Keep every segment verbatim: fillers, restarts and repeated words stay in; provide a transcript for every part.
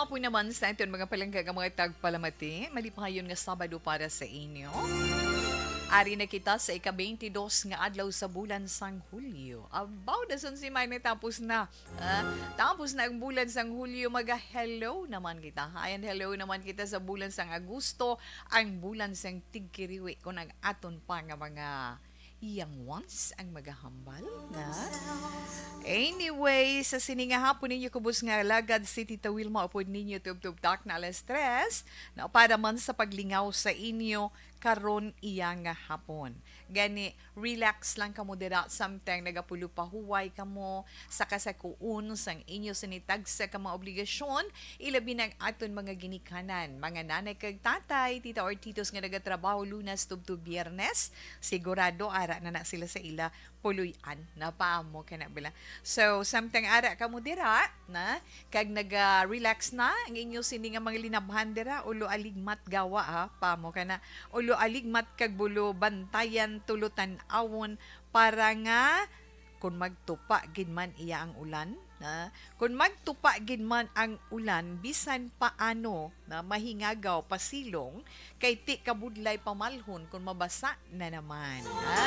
Apo naman sa aton mga palangga nga mga tagpalamati, malipayon nga Sabado para sa inyo. Ari na kita sa ika-twenty-dos nga adlaw sa bulan sang Hulyo. Abaw, dason si May natapos na. Ah, tapos na ang bulan sang Hulyo, maga-hello naman kita. Hi and hello naman kita sa bulan sang Agosto, ang bulan sang tigkiriwi, kung ang aton pa nga mga young ones ang magahambal na. Anyway, sa sini nga hapon ninyo, kubos nga alagad, si Tita Wilma, upod ninyo, tubtub tak na alas tres, na para man sa paglingaw sa inyo karon iya nga hapon. Gani, relax lang kamo dira, samtang nagapulo pa huway kamo sa kasakuon sang inyo sini tagsa ka mga obligasyon, ilabi na ang aton mga ginikanan, mga nanay kag tatay, tita or titos nga nagatrabaho Lunes tubtob Biyernes, sigurado ara na na sila sa ila puloy-an na, paamo ka na bala. So, samtang ara kamo dira na, kag naga-relax na ang inyo sini nga mga linabhan dira, ulo aligmat gawa, ha, paamo ka na, ulo aligmat kag bulo bantayan, tulo tan-awon, para nga kung magtupa gid man iya ang ulan, ha, kung magtupa gid man ang ulan, bisan paano na mahingagaw pasilong, kay ti kabudlay pamalhon kung mabasa na naman, ha?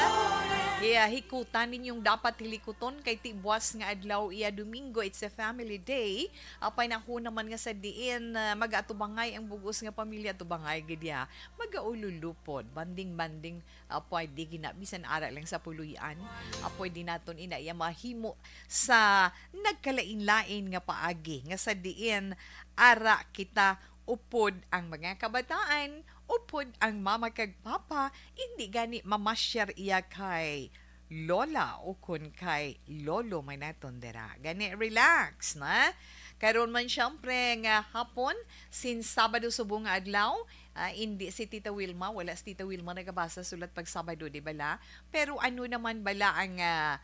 Iya, hikutan ninyong dapat hilikuton kay ti buwas nga adlaw iya Domingo, it's a family day. Apay, naho naman nga sa diin, ah, mag-atubangay ang bug-os nga pamilya, atubangay gid ya. Mag-aululupod, banding-banding, ah, pwede gina, bisan ara lang sa puloy-an. Ah, pwede naton ina iya mahimo sa nagkalain-lain nga paagi nga sa diin ara kita upod ang mga kabataan, upod ang mama kag papa, indi gani mamasyar iya kay lola ukon kay lolo man naton dira. Gani, relax na. Karon man, siyempre, nga hapon, since Sabado subong nga adlaw, ah, indi si Tita Wilma, wala si Tita Wilma nagabasa sulat pag Sabado, di bala? Pero ano naman bala ang, ah,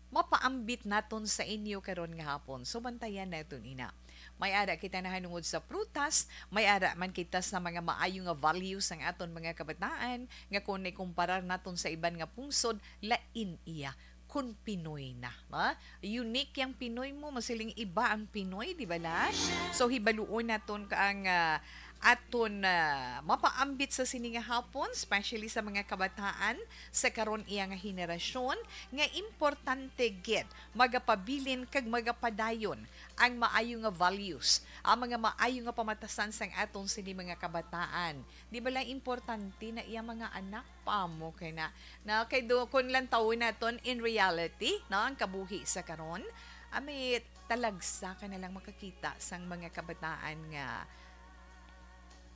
mapaambit naton sa inyo karon nga hapon? So, bantayan naton ina. May ara kita nahanungod sa prutas, may ara man kita sa mga maayo nga values sang aton mga kabataan, nga kung ikumparar naton sa iban nga pungsod, lain iya. Kung Pinoy na, ha? Unique yang Pinoy mo, masiling iba ang Pinoy, di bala? So, hibaluon naton ka ang, ah, aton, ah, mapaambit sa sini nga hapon, especially sa mga kabataan sa karon iya nga henerasyon, nga importante gid magapabilin kag magapadayon ang maayo nga values, ang mga maayo nga pamatasan sang aton sini mga kabataan. Di bala importante na iya mga anak, paamo ka na, na kay do, kung lantawon naton in reality, no, ang kabuhi sa karon, ah, may talagsa ka na lang makakita sang mga kabataan nga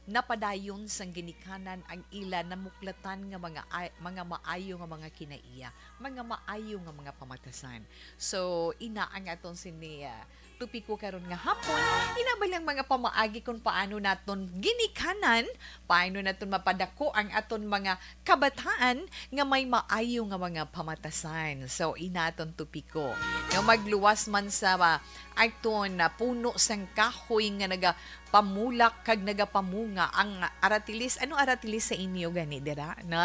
napadayon sang ginikanan ang ila namuklatan nga mga ay, mga maayo nga mga kinaiya, mga maayo nga mga pamatasan. So, ina ang aton sini, ah, topiko karon nga hapon, ina ba lang mga pamaagi kung paano naton ginikanan, paano naton mapadako ang aton mga kabataan nga may maayo nga mga pamatasan. So, ina aton topiko. Nga magluwas man sa, ah, aton, ah, puno sang kahoy nga nagapamulak kag nagapamunga ang aratilis. Ano aratilis sa inyo gani dira, no?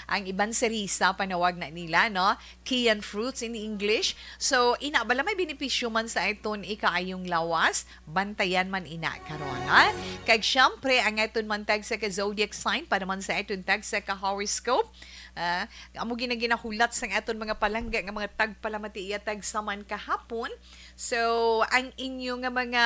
Ang iban sarisa panawag na nila, no? Kian fruits in English. So, ina bala may benepisyo man sa aton ikaayong lawas, bantayan man ina karon, ha? Kag syempre, ang aton man tagsa ka zodiac sign para man sa aton tagsa ka horoscope. Ah, amo gina ginahulat sang aton mga palangga nga mga tagpalamati iya tagsa man kahapon. So, ang inyo nga mga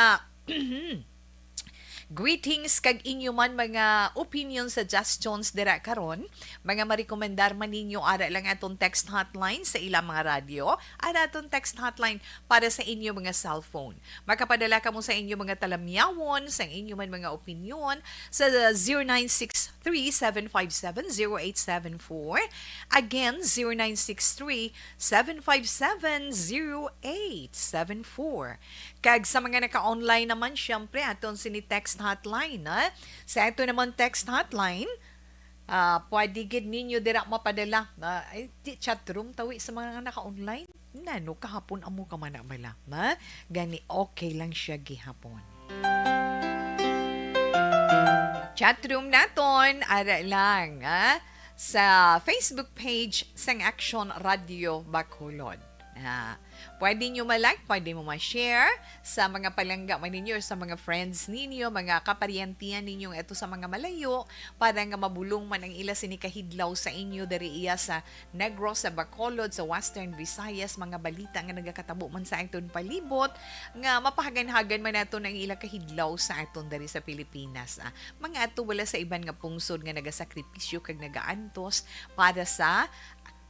greetings kag inyo man mga opinion, suggestions dira karon, mga marekomendar man ninyo, ara lang aton text hotline sa ilang mga radyo, ara aton text hotline para sa inyo mga cellphone. Makapadala kamo sa inyo mga talamyawon, sa inyo man mga opinion sa zero nine six three, seven five seven, zero eight seven four. Again, zero nine six three, seven five seven, zero eight seven four. Kag sa mga naka-online naman, syempre, aton sini text hotline, ha? Sa ato naman text hotline, ah, pwede gid ninyo dira mapadala. Ah, ay, di, chat room tawi sa mga naka-online. Nano, kahapon amo ka man na bala, ha? Gani, okay lang siya gihapon. Chat room naton, ara lang, ha? Sa Facebook page sang Action Radio Bacolod. Na pwede nyo ma-like, pwede mo ma-share sa mga palangga man ninyo or sa mga friends ninyo, mga kaparyentihan ninyo nga ato sa mga malayo, para nga mabulong man ang ila sini kahidlaw sa inyo diri iya sa Negros, sa Bacolod, sa Western Visayas, mga balita nga nagakatabo man sa aton palibot, nga mapahaganhagan man naton ang ila kahidlaw sa aton diri sa Pilipinas. Ah, mga ato wala sa iban nga pungsod nga nagasakripisyo kag nagaantos para sa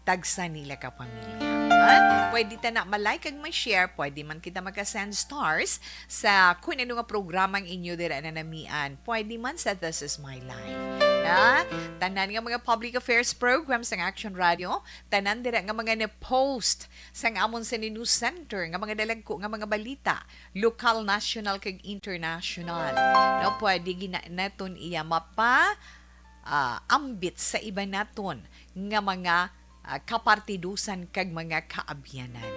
tagsa nila ka pamilya. Ha? Pwede ta na ma-like kag ma-share, pwede man kita maka-send stars sa kung ano nga programa ang inyo dira nanamian. Pwede man sa This Is My Life. Ha? Tanan nga mga public affairs programs sang Action Radio, tanan dira nga mga na-post sang amon sa News Center nga mga dalagko nga mga balita, lokal, national, kag international. No, pwede gina naton iya mapa ah, ambit sa iban naton nga mga, ah, kapartidusan kag mga kaabyanan.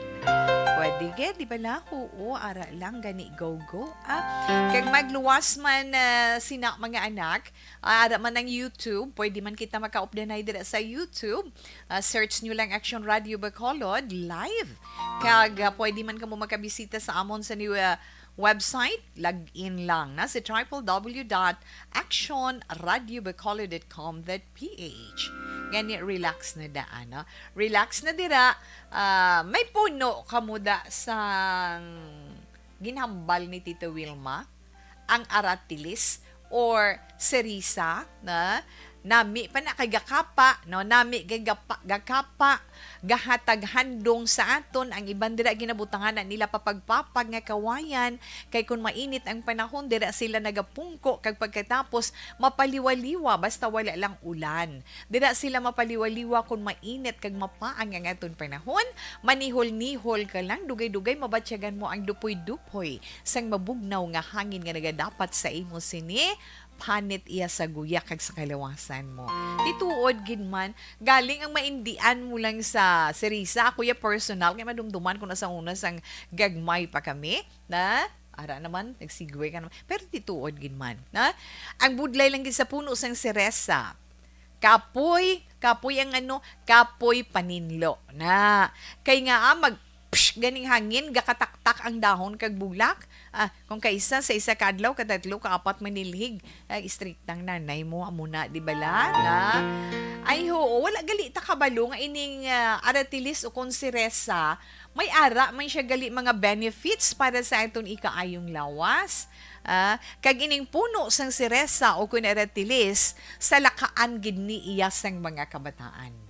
Pwede gid, di bala? Oo, ara lang gani, go, go. Ah, kag magluwas man, ah, sina mga anak, ah, ara man ang YouTube, pwede man kita makaupdanay dira sa YouTube. Ah, search nyo lang Action Radio Bacolod Live. Kag, ah, pwede man kamo makabisita sa amon sa new, ah, website, log in lang na sa triple W dot action radio bacolod dot com dot P H. Gani, relax na daan, no? Relax na dira. Ah, may puno kamo da sang ginhambal ni Tita Wilma, ang aratilis or serisa, na nami pa na kay gakapa, no? Nami kay gapa-, gakapa, gahatag handong sa aton. Ang iban dira ginabutangan na nila papagpapag nga kawayan, kay kun mainit ang panahon, dira sila nagapungko, kag pagkatapos mapaliwaliwa basta wala lang ulan. Dira sila mapaliwaliwa kun mainit kag mapaang ang aton panahon, manihol-nihol ka lang, dugay-dugay mabatyagan mo ang dupoy-dupoy sang mabugnaw nga hangin nga nagadapat sa imo sini, panit iya sa guya kag sa kalawasan mo. Tituod gid man, galing ang maindian mo lang sa serisa. Ako ya personal, kay madumduman ko na sa una sang gagmay pa kami, na, ara naman, nagsigway ka naman. Pero tituod gid man, na, ang budlay lang gid sa puno sang seresa, kapoy, kapoy ang ano, kapoy paninlo. Na, kay nga, ah, mag, psh, ganing hangin, gakataktak ang dahon kag bulak. Ah, kung kaisa sa isa ka adlaw, katatlo, kaapat manilhig, ay, striktang nanay mo, amo na, di bala? Na? Ay, oo, wala gali ta kabalo nga ining, ah, aratilis o kon seresa, may ara man siya gali mga benefits para sa aton ikaayong lawas. Ah, kag ining puno sang seresa o kon aratilis, salakaan gid ni iya sang mga kabataan.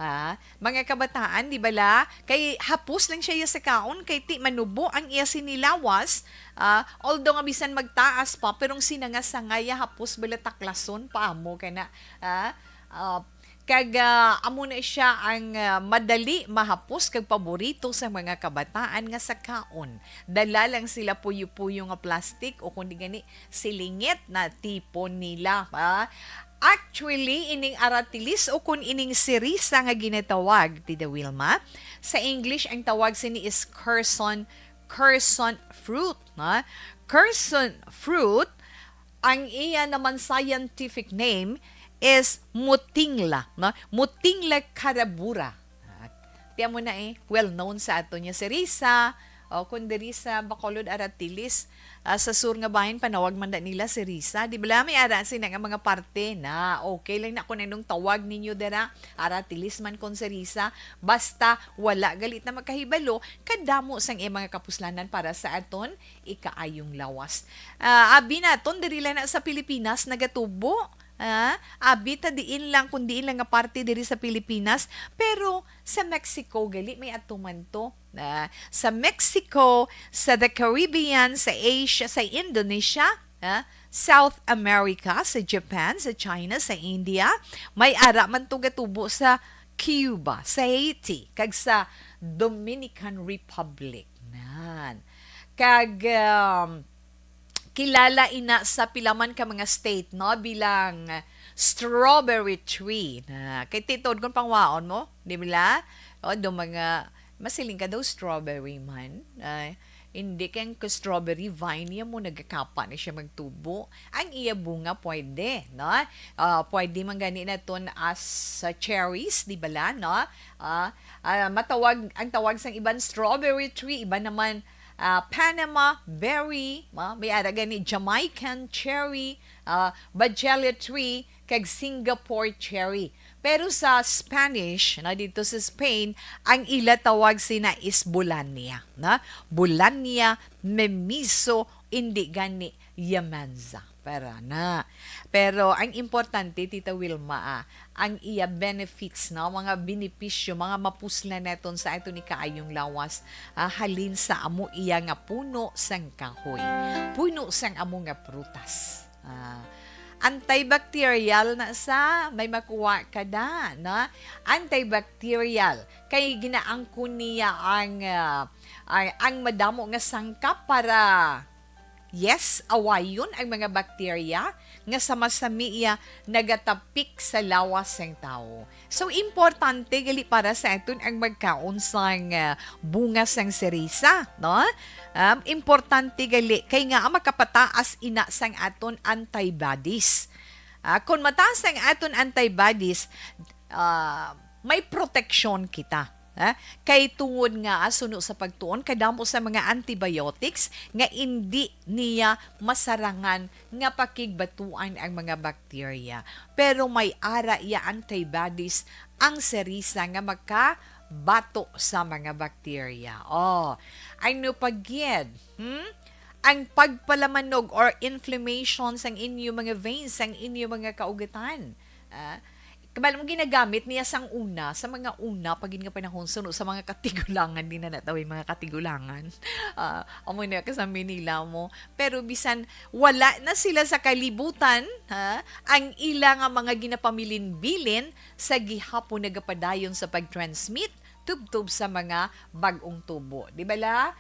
Ah, mga kabataan, di bala? Kay hapos lang siya iya sa kaon, kay ti manubo ang iya sini lawas. Ah, although nga bisan magtaas pa, pero ang sinanga-sangaya hapos bala taklason pa amo kana. Ah, ah, kag, ah, amo na siya ang, ah, madali mahapos kag paborito sa mga kabataan nga sa kaon. Dala lang sila puyo-puyo nga plastic o kundi gani silingit na tipon nila, ah. Actually, ining aratilis o kun ining sirisa nga ginatawag, Tita Wilma, sa English, ang tawag sini is curson, curson fruit, no? Curson fruit, ang iya naman scientific name is Mutingla, no? Mutingla carabura. Ah, tiyan mo na eh, well known sa ato niya si Risa, o kung diri sa Bacolod, Aratilis, ah, sa sur nga bahin, panawag man da nila si Risa. Di bala may ara sina nga mga parte na, okay lang na kung anong tawag ninyo dira, Aratilis man kung si Risa, basta wala galit na makahibalo, kadamo sang iya mga kapuslanan para sa aton ikaayong lawas. Ah, abi naton, diri lang na sa Pilipinas nagatubo. Ah, abi ta diin lang, kung diin lang nga parte diri sa Pilipinas, pero sa Mexico gali may atuman to. Ah, sa Mexico, sa the Caribbean, sa Asia, sa Indonesia, ah, South America, sa Japan, sa China, sa India, may ara man to gatubo sa Cuba, sa Haiti, kag sa Dominican Republic. Nan. Kag, um, kilala ina sa pila man ka mga state, no, bilang strawberry tree. Na, kay tituod kon pangwaon mo, di ba? O, do mga, masiling ka daw strawberry man. Ay, Hindi kay ang strawberry vine niya mo nagakapa na siya magtubo. Ang iya bunga pwede, no? Ah, pwede man gani naton as, ah, cherries, di bala, no? Ah, ah, matawag, ang tawag sang iban strawberry tree, iban naman, ah, Panama berry, ma-, may ara gani Jamaican cherry, ah, Bugellia tree, kag Singapore cherry. Pero sa Spanish, na dito sa Spain, ang ila tawag sina is Bolania, na Bolania, Memiso, indi gani Yamanza. Para na. Pero ang importante, Tita Wilma, ah, ang iya benefits, no? Mga benepisyo, mga mapuslan naton sa aton ikaayong lawas, ah, halin sa amo iya nga puno sang kahoy, puno sang amo nga prutas. Ah, antibacterial na sa may makuha ka na, no? Antibacterial. Kay ginaangkon niya ang, ah, ang, ang madamo nga sangkap para, yes, awayon ang mga bakterya nga sa masami iya nagatapik sa lawas sang tawo. So, importante gali para sa aton ang magkaon sang, ah, bunga sang serisa, no? Um, importante gali kay nga makapataas ina sang aton antibodies. Ah, kung mataas ang aton antibodies, ah, may proteksyon kita. Ah, kay tungod nga, ah, suno sa pagtuon, kadamo sa mga antibiotics nga indi niya masarangan nga pakigbatuan ang mga bakterya. Pero may ara iya antibodies ang serisa nga makabato sa mga bakterya. Oh, ano pa gid? Hmm? Ang pagpalamanog or inflammation sang inyo mga veins, sang inyo mga kaugatan. Ah, kabalo mo, ginagamit niya sang una, sa mga una pa gid nga panahon, suno sa mga katigulangan, di na natawag mga katigulangan. Ah, amo na ka sa Manila mo. Pero bisan wala na sila sa kalibutan, ha, ang ila nga mga ginapamilinbilin sa gihapon nagapadayon sa pag-transmit tubtob sa mga bag-ong tubo. Di bala?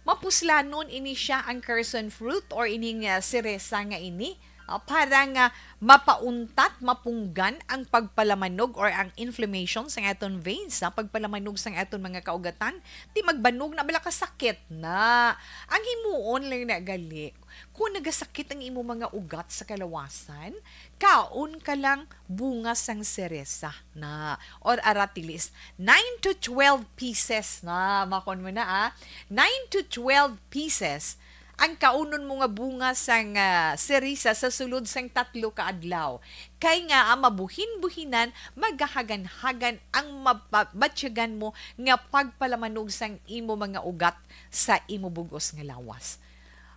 Mapuslanon ini siya ang carson fruit or ining, ah, seresa nga ini, ah, para nga mapauntat, mapunggan ang pagpalamanog or ang inflammation sa aton veins, ah, pagpalamanog sa aton mga kaugatan. Di magbanog na bala ka sakit na. Ang himuon lang na gali, kung nagasakit ang imo mga ugat sa kalawasan, kaon ka lang bunga sang seresa na, or aratilis. Nine to twelve pieces na, makon mo na, ah. Nine to twelve pieces ang kaunon mo nga bunga sang, ah, seresa sa sulod sang tatlo ka adlaw. Kay nga, ah, mabuhin-buhinan, magahagan-hagan ang mapa-, matyagan mo nga pagpalamanog sang imo mga ugat sa imo bug-os nga lawas.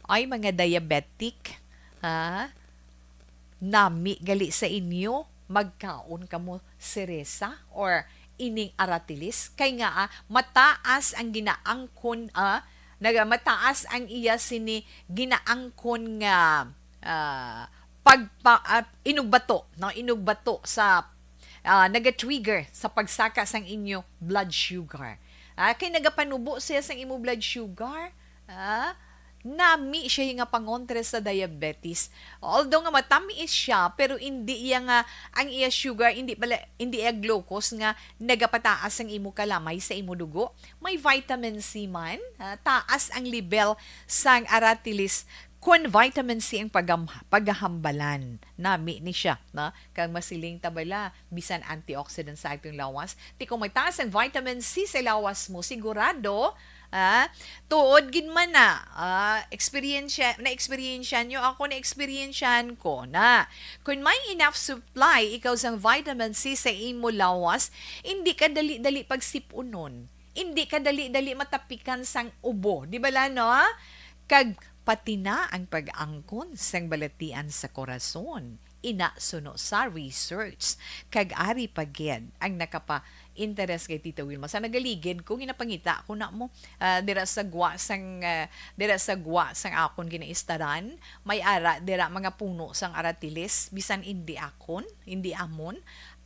Ay, mga diabetic, ha? Nami gali sa inyo, magkaon kamo seresa or ining aratilis? Kay nga, ah, mataas ang ginaangkon, ah, naga-, mataas ang iya sini ginaangkon nga, ah, pagpa-, ah, inugbato, no? Inugbato sa, ah, naga-trigger sa pagsaka sang inyo blood sugar. Ah, kay nagapanubo siya sang imo blood sugar. Ah, nami siya nga pangontra sa diabetes. Although nga matamis siya, pero hindi iya nga, ang iya sugar, hindi pala, hindi iya glucose nga nagapataas ang imo kalamay sa imo dugo. May vitamin C man, ah, taas ang level sang aratilis kon vitamin C ang pagam-, pagahambalan. Nami ni siya, no? Kag masiling ta bala, bisan antioxidant sa atong lawas. Ti kung may taas ang vitamin C sa lawas mo, sigurado, ah, tuod gid man na, ah, eksperyensya, na-eksperyensya nyo ako, na-eksperyensyahan ko na. Kung may enough supply ikaw sang vitamin C sa imo lawas, hindi ka dali-dali pagsipunon. Hindi ka dali-dali matapikan sang ubo. Di bala, no? Kag pati na ang pag-angkon sang balatian sa korason. Ina suno sa research. Kag ari pa gid ang nakapa-interest kay Tita Wilma. Sa nagaligid ko, ginapangita ko na mo, ah, dira sa gwa sang, ah, dira sa gwa sang akon ginaistaran, may ara dira mga puno sang aratilis, bisan indi akon, indi amon.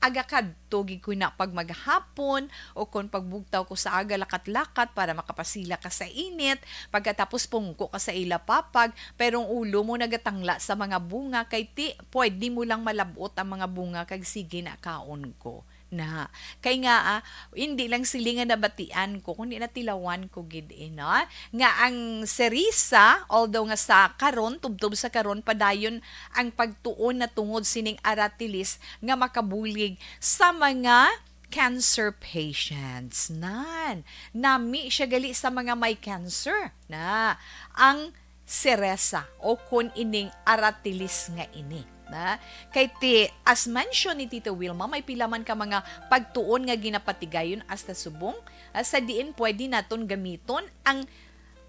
Aga kadto gid ko na pag maghapon, o kon pagbugtaw ko sa aga, lakat-lakat para makapasila ka sa init, pagkatapos pungko ka sa ila papag, pero ang ulo mo nagatangla sa mga bunga, kay ti, pwede mo lang malab-ot ang mga bunga, kag sige na, kaon ko. Na, kay nga, ah, hindi lang sila nga nabatian ko, kundi natilawan ko gid, eh, no? Nga ang Serisa, although nga sa karon, tubtob sa karon, padayon ang pagtuon na tungod sining aratilis nga makabulig sa mga cancer patients. Nan, nami siya gali sa mga may cancer. Na, ang Seresa o kun ining aratilis nga ini. Na, kay ti, as mentioned ni Tita Wilma, may pila man ka mga pagtuon nga ginapatigayon hasta subong, ah, sa diin pwede naton gamiton ang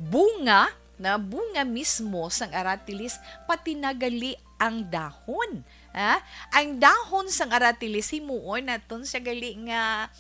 bunga, na bunga mismo sang aratilis, pati na gali ang dahon. Ha? Ang dahon sang aratilis, himuon naton siya gali nga,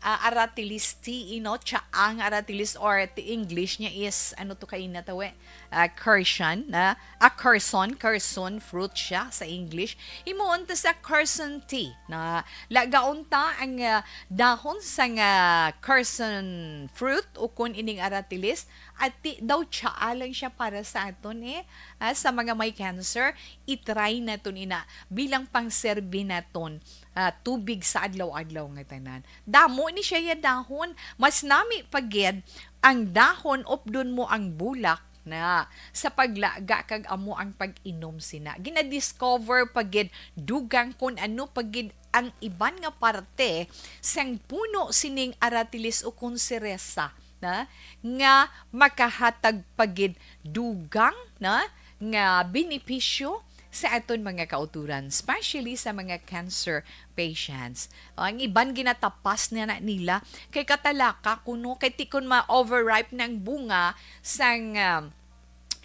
ah, aratilis tea, you know, tsaang aratilis, or the English niya is, ano to kaina to, eh? Ah, Kherson, na, ah, Kherson, Kherson fruit siya sa English. Himuon ta sa Kherson tea, na lagaon ta ang, ah, dahon sang, ah, Kherson fruit o kun ining aratilis, at ti, daw tsaa lang siya para sa aton, eh. Ah, sa mga may cancer, i-try naton ina bilang pangserbi naton, ah, tubig sa adlaw-adlaw nga tanan. Damo ni siya ya dahon. Mas nami pa gid ang dahon, updon mo ang bulak na sa paglaga kag amo ang pag-inom sina. Gina-discover pa gid dugang kun ano pa gid ang iban nga parte sang puno sining aratilis o kun seresa na nga makahatag pa gid dugang na nga benepisyo sa aton mga kauturan, especially sa mga cancer patients. Ang iban ginatapas na, na nila kay katalaka kuno, kay ti kun ma-overripe na ang bunga sang, um,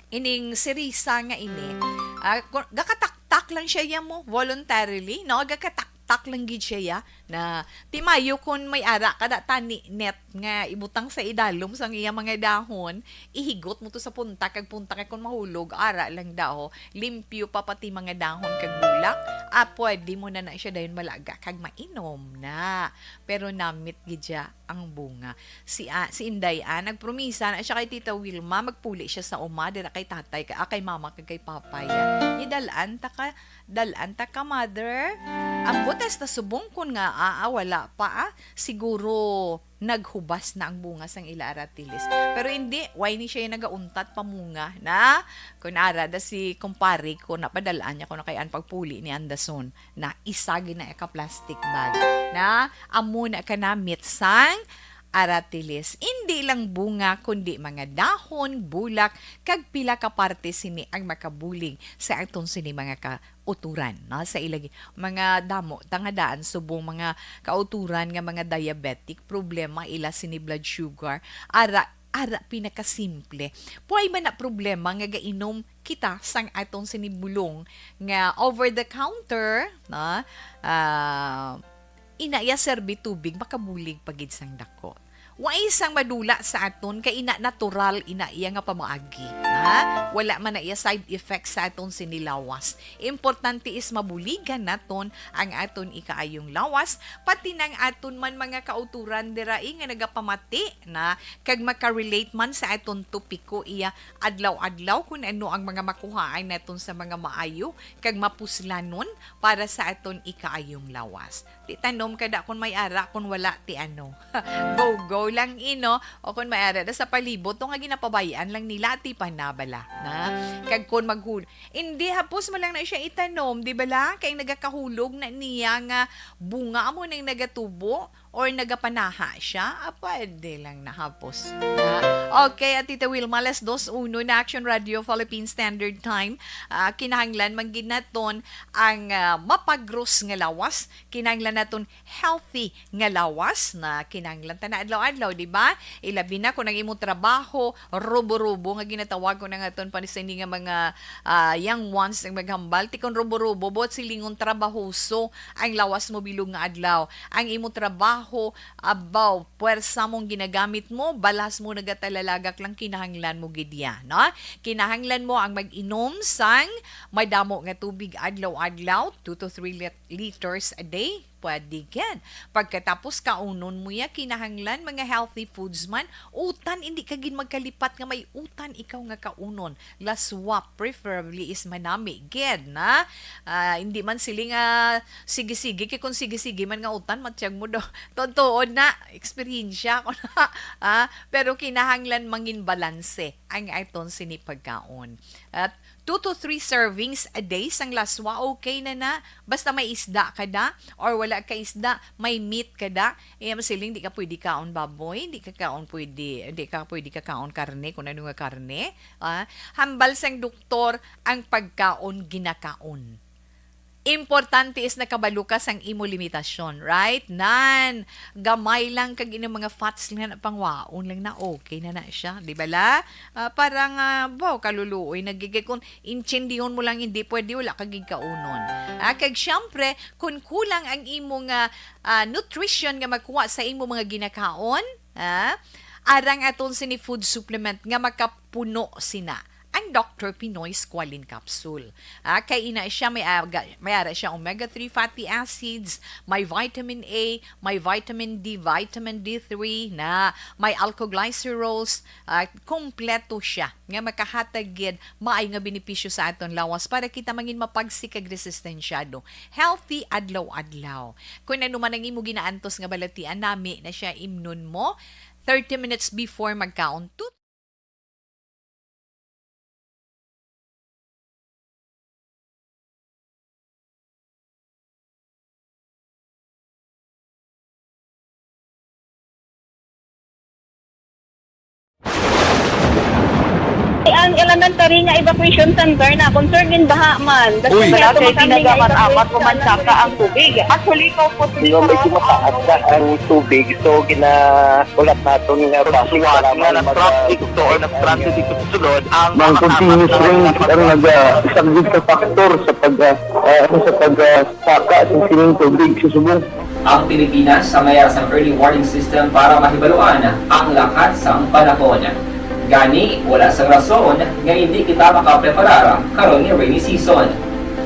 ining sirisa nga ini, ah, ku-, gakataktak lang siya ya mo voluntarily, no? Gakataktak lang gid siya ya. Na, ti mayo kun may ara ka da tani net nga ibutang sa idalom sang iya mga dahon, ihigot mo to sa punta kag punta kay kun mahulog, ara lang daw, limpyo pa pati mga dahon kag bulak, ah, pwede mo na na siya dayon malaga kag mainom na. Pero namit gid siya ang bunga. Si, ah, si Inday, ah, nagpromisa na siya kay Tita Wilma, magpuli siya sa uma, dira kay tatay, kay, ah, kay mama, kag kay papa, ya. Idal-an ta ka, dal-an ta ka, mother. Ambot hasta subong kun nga, ah, ah, wala pa, ah. Siguro naghubas na ang bunga sang ila aratilis. Pero hindi, why ni siya yung nagauntat pa munga na? Kun ara da si kumpare ko, napadal-an niya ko na kay an pagpuli ni Anderson na isa gid na ka plastic bag na amo na kanamit sang aratilis. Indi lang bunga, kundi mga dahon, bulak, kag pila ka parte sini ang makabulig sa aton sini mga kauturan, no? Sa ila gi-, mga damo, tangadaan, subong mga kauturan nga mga diabetic, problema ila sini blood sugar, ara, ara pinakasimple. Puay man na problema nga gainom kita sang aton sini bulong nga over the counter, no? Ah, ina iya serbi tubig, makabulig pa gid sang dako. Wa isang madula sa aton kay ina natural ina iya nga pamaagi, ha? Wala man na iya side effects sa aton sini lawas. Importante is mabuligan naton ang aton ikaayong lawas, pati nang aton man mga kauturan dira, eh, nga nagapamati na kag makarelate man sa aton topiko iya adlaw-adlaw kun ano ang mga makuhaan naton sa mga maayo kag mapuslanon para sa aton ikaayong lawas. Ti tanom ka da kun may ara, kun wala ti ano. Go, go lang ino. O kun may ara da sa palibot, to nga ginapabay-an lang nila, ti panabala. Na? Kag kun maghul-, hindi, hapos mo lang na siya itanom, di bala? Kay nagakahulog na niya nga bunga mo nang nagatubo or nagapanaha siya, ah, pwede lang na hapos. Na? Okay, at Tita Wilma, alas dos uno na Action Radio Philippine Standard Time. Ah, kinahanglan man gid naton ang, ah, mapagros nga lawas, kinahanglan naton healthy nga lawas na kinahanglan ta na adlaw-adlaw, di ba? Ilabi na kung ang imong trabaho, rubo-rubo nga ginatawag ko na nga ton panisini nga mga, ah, young ones ang maghambal. Ti kon rubo-rubo, buot silingon trabahoso ang lawas mo bilog nga adlaw. Ang imong trabaho, abaw, puwersa mong ginagamit mo, balas mo nagatalalagak lang kinahanglan mo gid ya, no? Kinahanglan mo ang mag-inom sang madamo nga tubig adlaw-adlaw, two to three lit-, liters a day. Pwede gid. Pagkatapos kaunon mo ya, kinahanglan mga healthy foods man, utan, hindi ka gid magkalipat nga may utan ikaw nga kaunon. Laswa, preferably is manami gid na. Ah, hindi man sila nga sige-sige, kay kung sige-sige man nga utan, matyag mo daw. Totoo na, eksperyensya ko na. Ah, pero kinahanglan mangin balanse ang aton sini pagkaon. At two to three servings a day sang laswa, okay na na. Basta may isda ka da, or wala ka isda, may meat ka da. Eh, masiling, di ka pwede kaon baboy, di ka kaon pwede, di ka pwede ka kaon karne, kung ano nga karne. Ah, hambal sang doktor ang pagkaon ginakaon. Importante is nakabalo ka sang imo limitasyon, right? Nan, gamay lang kag ining mga fats lang na pangwaon lang na, okay na na siya, di ba la? Ah, parang, ah, baw, kaluluoy na gid kay kung intindihon mo lang hindi pwede, wala ka gid kaunon. Ah, kag syempre, kung kulang ang imo nga, ah, nutrition nga makuha sa imo mga ginakaon, ah, arang aton sini food supplement nga makapuno sina ang Doctor Pinoy Squalene Capsule. Ah, kay ina siya may aga, may ara siya omega three fatty acids, may vitamin A, may vitamin D, vitamin D three na, may alkoglycerols, ah, kompleto siya nga makahatag gid maayo nga benepisyo sa aton lawas para kita mangin mapagsik kag resistensyado, healthy adlaw-adlaw. Kung ano man ang imo ginaantos nga balatian, nami na siya, imnon mo thirty minutes before magkaon. Tut- Ang elementary nga evacuation center na concern in baha man. Uy. Wala kay ginagamit-amat, umansaka ang tubig. Actually, kaupos. Medyo mataas na ang tubig, so gina-, ulat naton nga traffic, nga na-traffic to or na-stranded dito sa sulod ang mga continuous rain ang nagasaglit sa factor sa pag, ah, ah, sa pag, ah, saka sa sining tubig sa subong. Ang Pilipinas sa may sang early warning system para mahibaluan ang lakat sang panahon. Gani, wala sang rason nga hindi kita makapreparar karon nga rainy season.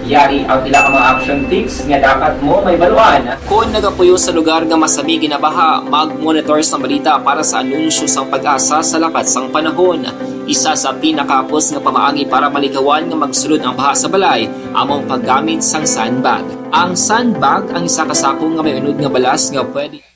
Yari ang pila ka mga action tips nga dapat mo mahibaluan. Kon nagapuyo sa lugar nga masami ginabaha, mag-monitor sang balita para sa anunsyo sang PAGASA sa lakat sang panahon. Isa sa pinakahapos nga pamaagi para malikawan nga magsulod ang baha sa balay amo ang paggamit sang sandbag. Ang sandbag ang isa ka sako nga may unod nga balas nga pwede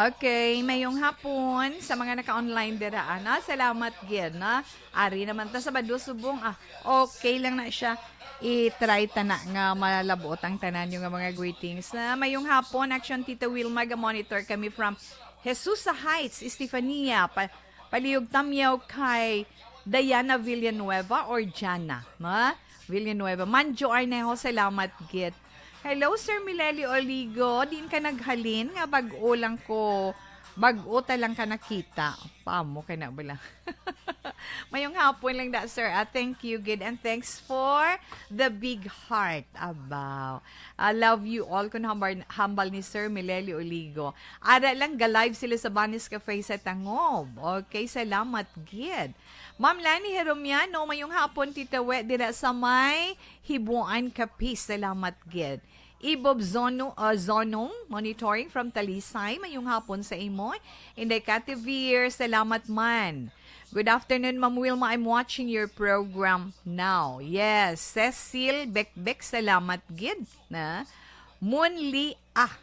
Okay, mayong hapon sa mga naka-online dira, ana. Salamat gid, na. Ari naman ta sa Bado Subong. Ah, okay lang na siya. I-try ta na nga malabot ang tanan yung nga mga greetings. Na mayong hapon, Action Tita Wilma, ga-monitor kami from Jesusa Heights, Estefania, pa-, palihog tamyaw kay Diana Villanueva or Jana, ha? Villanueva. Manjo Arnejo, salamat gid. Hello, Sir Mileli Oligo. Diin ka naghalin nga bag-o lang ko, bag-o ta lang ka nakita. Paamo ka na bala. Mayong hapon lang da, sir. Ah, thank you gid, and thanks for the big heart. Abaw. I love you all, kun hambal, hambal ni Sir Mileli Oligo. Ara lang, ga-live sila sa Banis Cafe sa Tangob. Okay, salamat gid. Ma'am Lani Heromiano, mayong hapon, Tita We, dira sa may Hibuan, Capiz. Salamat gid. Ibob Zono, uh, Zonong, monitoring from Talisay. Mayong hapon sa imo. Inday Kativir, salamat man. Good afternoon, Ma'am Wilma. I'm watching your program now. Yes, Cecil Bekbek, salamat gid na. Munli, ah,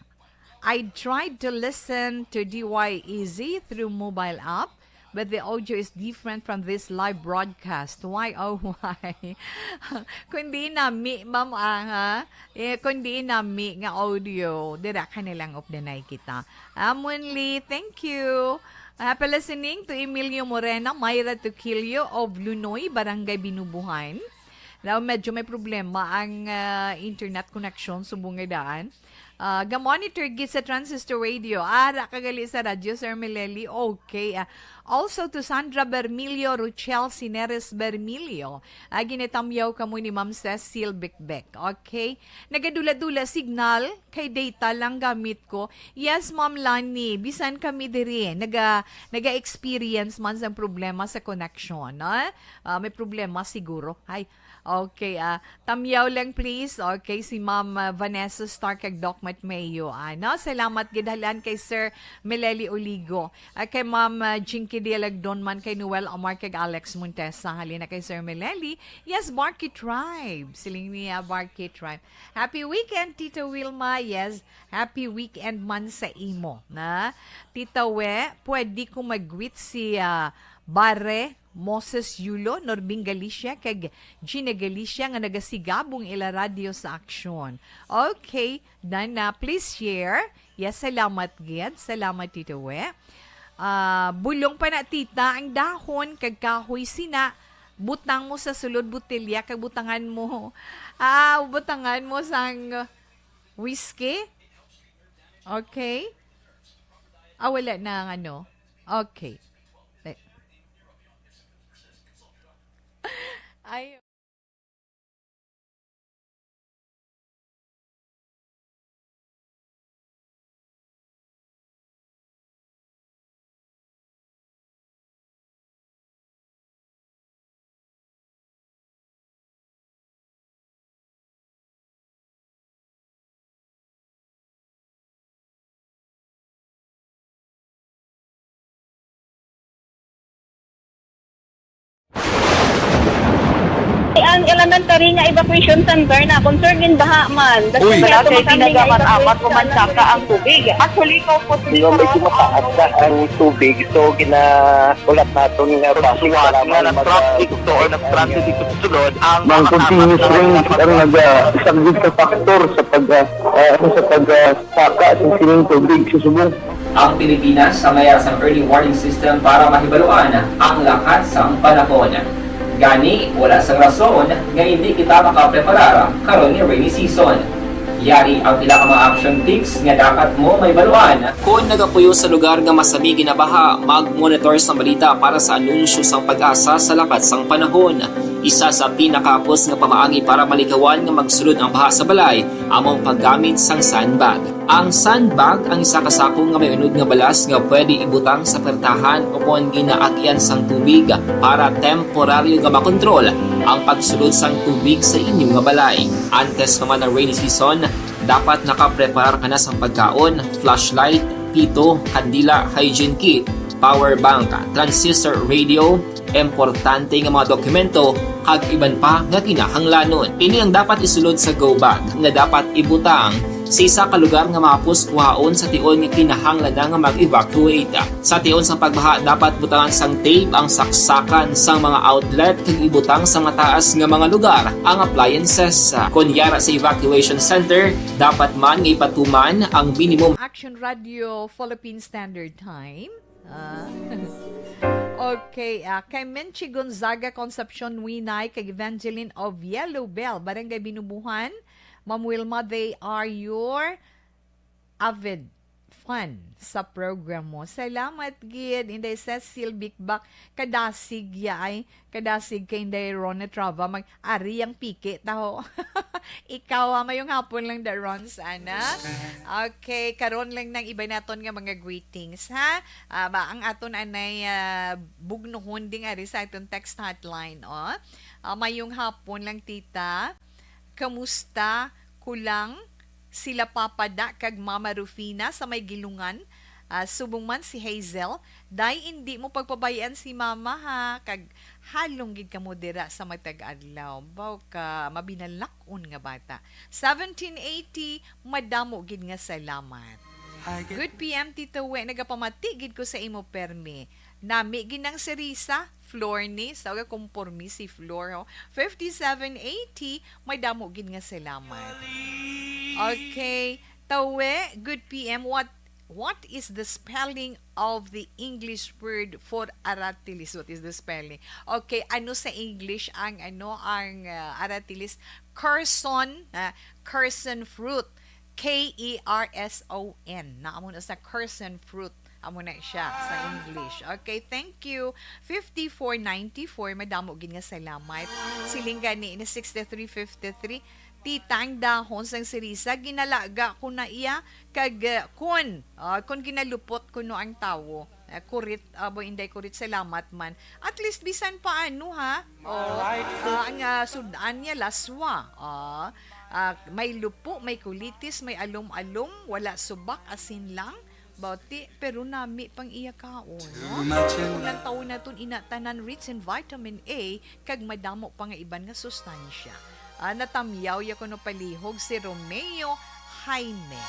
I tried to listen to D Y E Z through mobile app, but the audio is different from this live broadcast. Why, oh, why? Kundi nami, ma'am, ah, ha? Eh, kundi nami nga audio. Dira ka na lang updanay kita. Amunli, thank you. Happy listening to Emilio Morena, Myra Tuquillo of Lunoy, Barangay Binubuhan. Now, medyo may problema ang, ah, internet connection subong nga daan. Ah, ga-monitor gid sa transistor radio. Ara ka gali sa radyo, Sir Meleli. Okay. Ah, also to Sandra Bermilio, Rochelle Sineres Bermilio. Ah, ginatamyaw kamo ni Ma'am Cecil Bikbek. Okay? Nagadula-dula signal, kay data lang gamit ko. Yes, Ma'am Lani, bisan kami diri, naga, naga-experience man sang problema sa connection, no? Ah, may problema siguro. Ay, okay, ah, tamyaw lang please. Okay, si Ma'am, ah, Vanessa Stark kag Doc Matt Mayo, ano? Salamat gid halan kay Sir Meleli Oligo. Ah, kay Ma'am, ah, Jinky Dialagdon man, kay Noel Amar kag Alex Montesa. Halina kay Sir Meleli. Yes, Barky Tribe. Siling niya, Barky Tribe. Happy weekend, Tita Wilma. Yes, happy weekend man sa imo, na? Tita We, pwede ko mag-greet si, ah, Bare Moses Yulo, Norbing Galicia, kag Gina Galicia nga nagasigabong ila radyo sa aksyon. Okay, done na. Please share. Yes, salamat gid. Salamat, Tita We. Ah, bulong pa na, tita, ang dahon kag kahoy sina, butang mo sa sulod botelya kag butangan mo, ah, butangan mo sang whiskey. Okay? Ah, wala na ang ano. Okay. Ay. Ang elementary nga evacuation center na concern in baha man. Uy. Wala kay pinagaman apat ko man saka ang tubig. Actually, ko po. Di ba, medyo mataas na ang tubig, so gina-, ulat naton nga base nga sa mga nag-traffic to or nag-transit dito sa sulod, ang mga continuous rain ang nag-, ah, isa gid sa factor sa pag, ah, ah, ano, sa pag, ah, saka sa sining tubig sa subong. Ang Pilipinas sa mayara sang early warning system para mahibaluan ang lakat sang panahon. Gani, wala sang rason nga hindi kita makapreparar karon nga rainy season. Yari ang pila ka mga action tips nga dapat mo mahibaluan. Kon nagapuyo sa lugar nga masami ginabaha, mag-monitor sang balita para sa anunsyo sang PAGASA sa lakat sang panahon. Isa sa pinakahapos nga pamaagi para malikawan nga magsulod ang baha sa balay amo ang paggamit sang sandbag. Ang sandbag ang isa ka sako nga may unod nga balas nga pwede ibutang sa pertahan o kon ginaagyan sang tubig para temporaryo nga makontrol ang pagsulod sang tubig sa inyo nga balay. Antes pa man ang rainy season, dapat nakapreparar ka na sang pagkaon, flashlight, pito, kandila, hygiene kit, power bank, transistor radio, importante nga mga dokumento, kag iban pa nga kinahanglanon. Ini ang dapat isulod sa go bag nga dapat ibutang sa isa ka lugar nga mahapos kuhaon sa tion nga kinahanglan na nga mag-evacuate. Sa tion sang pagbaha, dapat butangan sang tape ang saksakan sang mga outlet kag ibutang sa mataas nga mga lugar ang appliances. Kon yara sa evacuation center, dapat man nga ipatuman ang minimum. Action Radio Philippine Standard Time. Ah. Okay, ah, kay Menchi Gonzaga Concepcion Winay kag Evangeline of Yellow Bell, Barangay Binubuhan. Ma'am Wilma, they are your avid fan sa program mo. Salamat gid, Inday Cecil Bikbak. Kadasig ya ay, kadasig kay Inday Rona Trava. Mag-ari ang piki, taho. Ikaw, ah, mayong hapon lang, da Ron, sana. Okay, karon lang nang iba naton nga mga greetings, ha? Ah, ba, ang aton anay, ah, bugnuhon ding ari sa aton text hotline, oh. Ah, mayong hapon lang, tita. Kamusta? Kulang? sila Papa Da kag Mama Rufina sa may Gilungan. Ah, subong man si Hazel, "Day, indi mo pagpabayaan si Mama, ha, kag halong gid kamo dira sa matag adlaw. Baw ka mabinalak-on nga bata." Seventeen eighty, madamo gid nga salamat. Good P M, Tito We, nagapamati gid ko sa imo permi. Nami gid ang si Risa, Flor ni, sa uga, kumpormi si Flor, ho. Fifty-seven eighty, madamo gid nga salamat. Okay, Tawe, good P M, what, what is the spelling of the English word for aratilis? What is the spelling? Okay, ano sa English ang, ano, ang, ah, aratilis? Carson, ah, carson fruit. K E R S O N. Na amo na sa carson fruit. Amo na siya sa English. Okay, thank you. Fifty-four ninety-four, madamo gid nga salamat. Siling gani ni sixty-three fifty-three, "Tita, ang dahon sang sirisa, ginalaga ko na iya, kag, uh, kun, uh, kun ginalupot ko no ang tawo." Ah, kurit, abo, Inday Kurit, salamat man. At least, bisan pa ano, ha? Oh, ah, ang, ah, sud-an niya, laswa. Ah, ah, may lupo, may kulitis, may alom-alom, wala subak, asin lang. Bati, pero nami pang iya kaon, no? Kung lang tawo naton ina tanan rich in vitamin A, kag madamo pa nga iban nga sustansya. Ah, natamyaw ya kuno palihog si Romeo Jaime.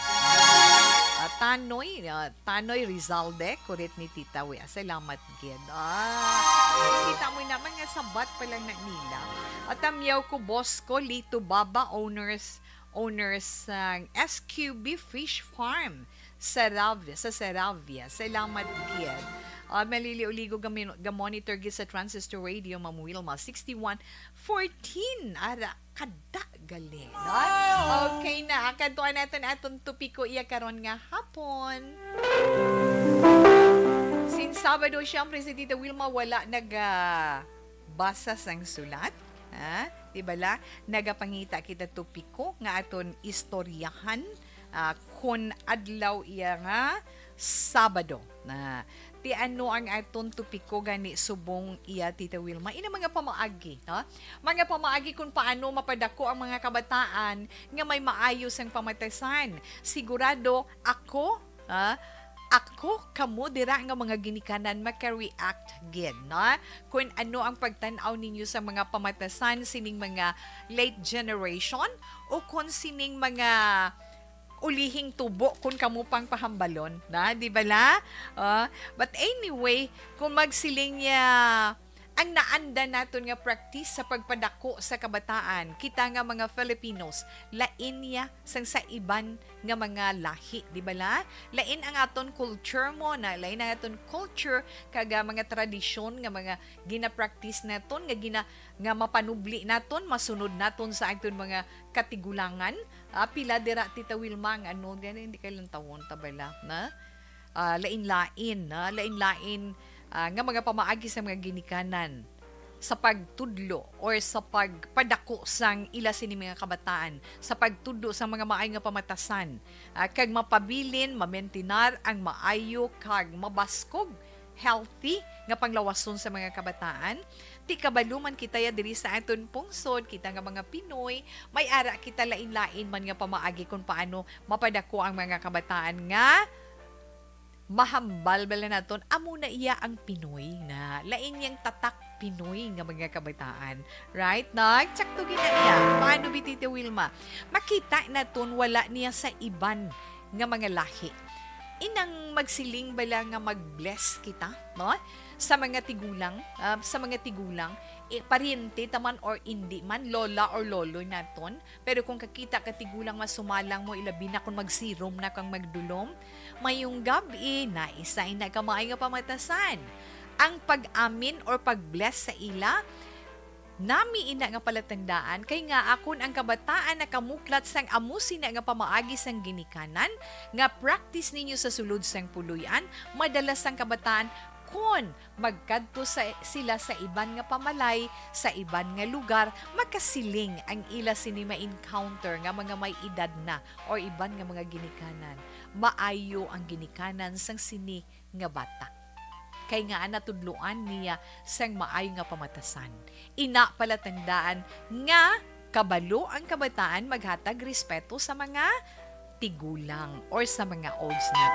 Ah, Tanoy, ah, Tanoy Rizalde, kurit ni Tita Wea. Salamat gid. Ah, kita mo naman nga sabat pa lang na nila. At tamyaw ko, boss ko, Lito Baba, owners, owners sang S Q B Fish Farm, Saravia, sa Saravia. Salamat gid. Ah, maliliw-ligo ga-, ga-monitor gid sa Transistor Radio, Ma'am Wilma, sixty-one fourteen. Ara, kada gali, no? Okay na, ang kantuan naton, aton topiko iya karon nga hapon. Sin Sabado, siyempre, si Tita Wilma wala naga-, basa sang sulat, ha? Di bala? Nagapangita kita topiko nga aton istoryahan, ah, kon adlaw iya nga Sabado. Na, ti ano ang aton topiko gani subong iya, Tita Wilma? Ina mga pamaagi, no? Mga pamaagi kung paano mapadako ang mga kabataan nga may maayo sang pamatasan. Sigurado ako, ah, ako, kamo dira nga mga ginikanan maka-react gid, no? Kung ano ang pagtan-aw ninyo sa mga pamatasan sining mga late generation o kung sining mga ulihing tubo kung kamo pang pahambalon, na, di bala? Ah, but anyway, kung magsiling niya, ang naanda naton nga practice sa pagpadako sa kabataan, kita nga mga Filipinos, lain niya sang sa iban nga mga lahi, di bala? Lain ang aton culture mo na, lain ang aton culture, kag, ah, mga tradisyon nga mga gina-practice naton, nga gina-, nga mapanubli naton, masunod naton sa aton mga katigulangan. Ah, pila dira, Tita Wilma, ang ano, gani, hindi kay lantawon ta bala, na? Ah, lain-lain, na? Lain-lain, ah, nga mga pamaagi sa mga ginikanan sa pagtudlo or sa pagpadako sang ila sini mga kabataan, sa pagtudlo sa mga maayo nga pamatasan, ah, kag mapabilin, mamentinar ang maayo kag mabaskog, healthy nga panglawason sa mga kabataan. Ti kabalo man kita ya diri sa aton pungsod, kita nga mga Pinoy, may ara kita lain-lain man nga pamaagi kung paano mapadako ang mga kabataan nga mahambal bala naton, amo na iya ang Pinoy na lain yang tatak Pinoy nga mga kabataan. Right, Nag? Tsakto gid na iya. Paano, bi, Tita Wilma? Makita naton wala niya sa iban nga mga lahi. Inang magsiling bala nga mag-bless kita, no? Sa mga tigulang, ah, sa mga tigulang, eh, pariente ta man or indi man, lola or lolo naton. Pero kung kakita ka tigulang nga sumalang mo, ilabi na kung magsirom na kang magdulom, mayong gab-i, na isa ina ka maayo nga pamatasan. Ang pag-amin or pag-bless sa ila, nami ina nga palatandaan, kay nga akon ang kabataan nakamuklat sang amo sina nga pamaagi sang ginikanan, nga practice ninyo sa sulod sang puloy-an, madala sang kabataan, kon magkadto sa, sila sa iban nga pamalay, sa iban nga lugar, makasiling ang ila sini ma-encounter nga mga may edad na or iban nga mga ginikanan. Maayo ang ginikanan sang sini nga bata. Kay nga natudloan niya sang maayo nga pamatasan. Ina palatandaan nga kabalo ang kabataan maghatag respeto sa mga tigulang or sa mga olds na,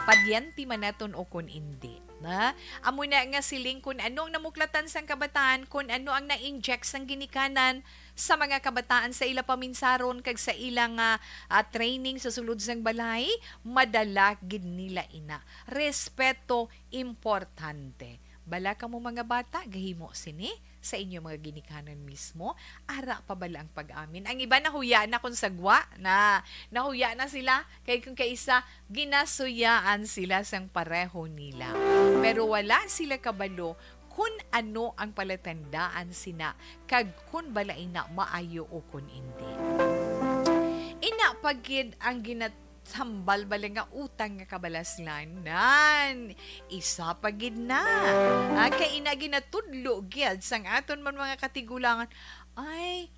paryente man naton o kon indi, na amo na nga siling, kun ano ang namuklatan sang kabataan, kun ano ang na-inject sang ginikanan sa mga kabataan sa ila paminsaron kag sa ila nga, ah, training sa sulod sang balay, madala gid nila ina. Respeto importante. Bala kamo mga bata, gahimo sini sa inyo mga ginikanan mismo? Ara pa bala ang pag-amin? Ang iba nahuya na kung sagwa na, nahuya na sila, kay kung kaisa, ginasuyaan sila sang pareho nila. Pero wala sila kabalo kun ano ang palatandaan sina kag kun bala ina maayo o kun indi. Ina pa gid ang ginat- hambal bala nga utang nga kabalaslan. Nan, isa pa gid na. Ah, kay ina ginatudlo gid sang aton man mga katigulangan, ay,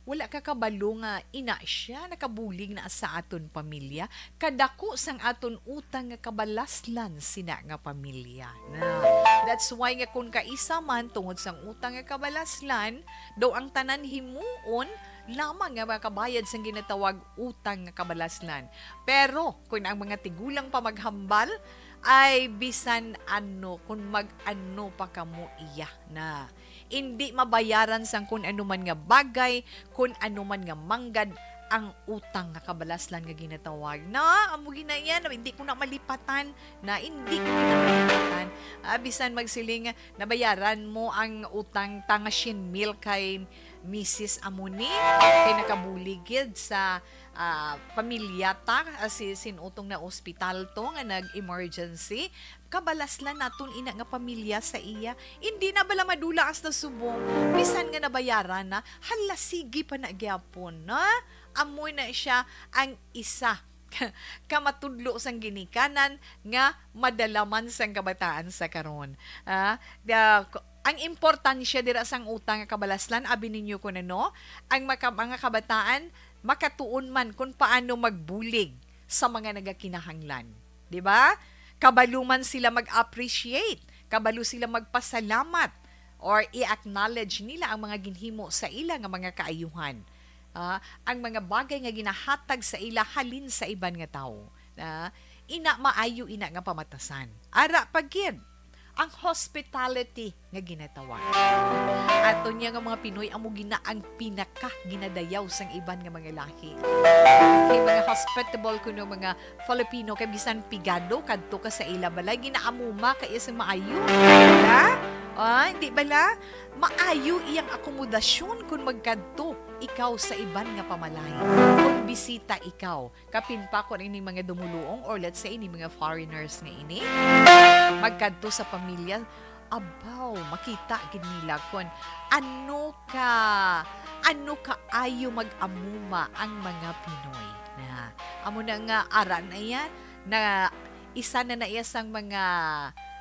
wala ka kabalo nga ina siya nakabulig na sa aton pamilya. Kadako sang aton utang nga kabalaslan sina nga pamilya. Na, that's why nga kun kaisa man tungod sang utang nga kabalaslan, daw ang tanan himuon lamang nga makabayad sang ginatawag utang nga kabalaslan. Pero kun ang mga tigulang pa maghambal, ay bisan ano, kun mag-ano pa kamo iya na, indi mabayaran sang kun ano man nga bagay, kun ano man nga manggad ang utang nga kabalaslan nga ginatawag. Na, amo gina yan, hindi ko na malipatan, na hindi ko na malipatan. Ah, bisan magsiling, nabayaran mo ang utang ta nga syen mil kay Misis Amoni, kay nakabulig gid sa, ah, pamilya ta, ah, si sin-o tong na-ospital to nga nag-emergency. Kabalaslan naton ina nga pamilya sa iya. Hindi na bala madula hasta subong, bisan nga nabayaran na, hala, sige pa na gyapon, na? Amo na siya ang isa ka matudlo sang ginikanan nga madala man sang kabataan sa karon. Ah, da-, k-, ang importansya dira sang utang nga kabalaslan, abi ninyo kun ano, ang maka-, mga kabataan makatuon man kung paano magbulig sa mga nagakinahanglan. Di ba? Kabalo man sila mag-appreciate, kabalo sila magpasalamat, or i-acknowledge nila ang mga ginhimo sa ila nga mga kaayuhan. Ah, ang mga bagay nga ginahatag sa ila halin sa iban nga tawo. Ah, ina, maayo ina nga pamatasan. Ara pa gid ang hospitality nga ginatawag. Ato niya nga mga Pinoy, amo gina ang pinaka ginadayaw sang iban nga mga lahi. Kay mga hospitable kuno mga Filipino, kay bisan pigado kadto ka sa ila balay, ginaamuma ka iya sang maayo. Wala? Ah, hindi bala? Maayo iyang akomodasyon kun magkadto ikaw sa iban nga pamalayo. Kun bisita ikaw, kapin pa kun ini mga dumuluong or let's say ini mga foreigners nga ini, magkadto sa pamilya, abaw, makita gid nila kun ano ka, ano kaayo mag-amuma ang mga Pinoy. Na, amo na nga, ara na iya, na isa na na iya sang mga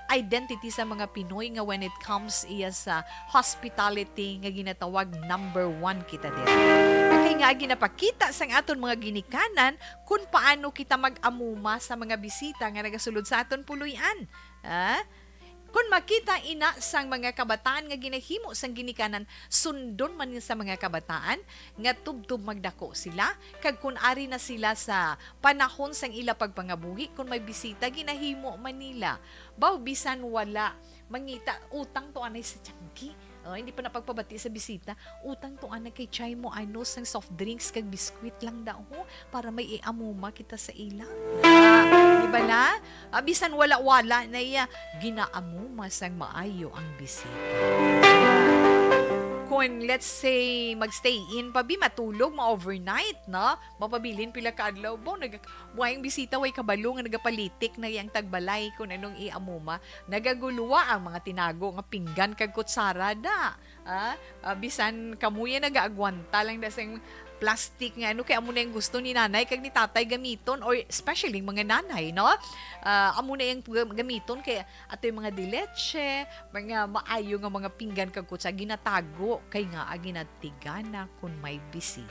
identity sa mga Pinoy nga when it comes iya sa hospitality nga ginatawag number one kita diri. Kay nga ginapakita sang aton mga ginikanan kun paano kita mag-amuma sa mga bisita nga nagasulod sa aton puloy-an. Ah? Kun makita ina sang mga kabataan nga ginahimo sang ginikanan, sundon man sa mga kabataan nga tubtob magdako sila, kag kun ari na sila sa panahon sang ila pagpangabuhi, kun may bisita, ginahimo man nila. Baw, bisan wala, mangita, utang to anay sa tiyanggi. Oh, hindi pa na pagpabati sa bisita, utang to anay kay try mo ano sang soft drinks kag biskwit lang daw, ho, para may iamuma kita sa ila. Ah, di ba na? Ah, bisan wala-wala na iya, ginaamuma sang maayo ang bisita. Kung, let's say, mag-stay in pa, bi, matulog, ma-overnight, no? Mapabilin pila ka adlaw, bo, nag-, buhay ang bisita, way kabalo nga nagapalitik na yang tagbalay kung anong iamuma. Nagaguluwa ang mga tinago nga pinggan kag kutsara, da. Ah, ah, bisan kamo ya nagaagwanta lang da sang plastic nga ano, kay amo na yung gusto ni nanay kag ni tatay gamiton, or especially mga nanay, no? Ah, amo na yung gam-, gamiton kay ato yung mga dileche, mga maayo nga mga pinggan kag kutsa, ginatago kay nga, ah, ginatigana kung may bisita.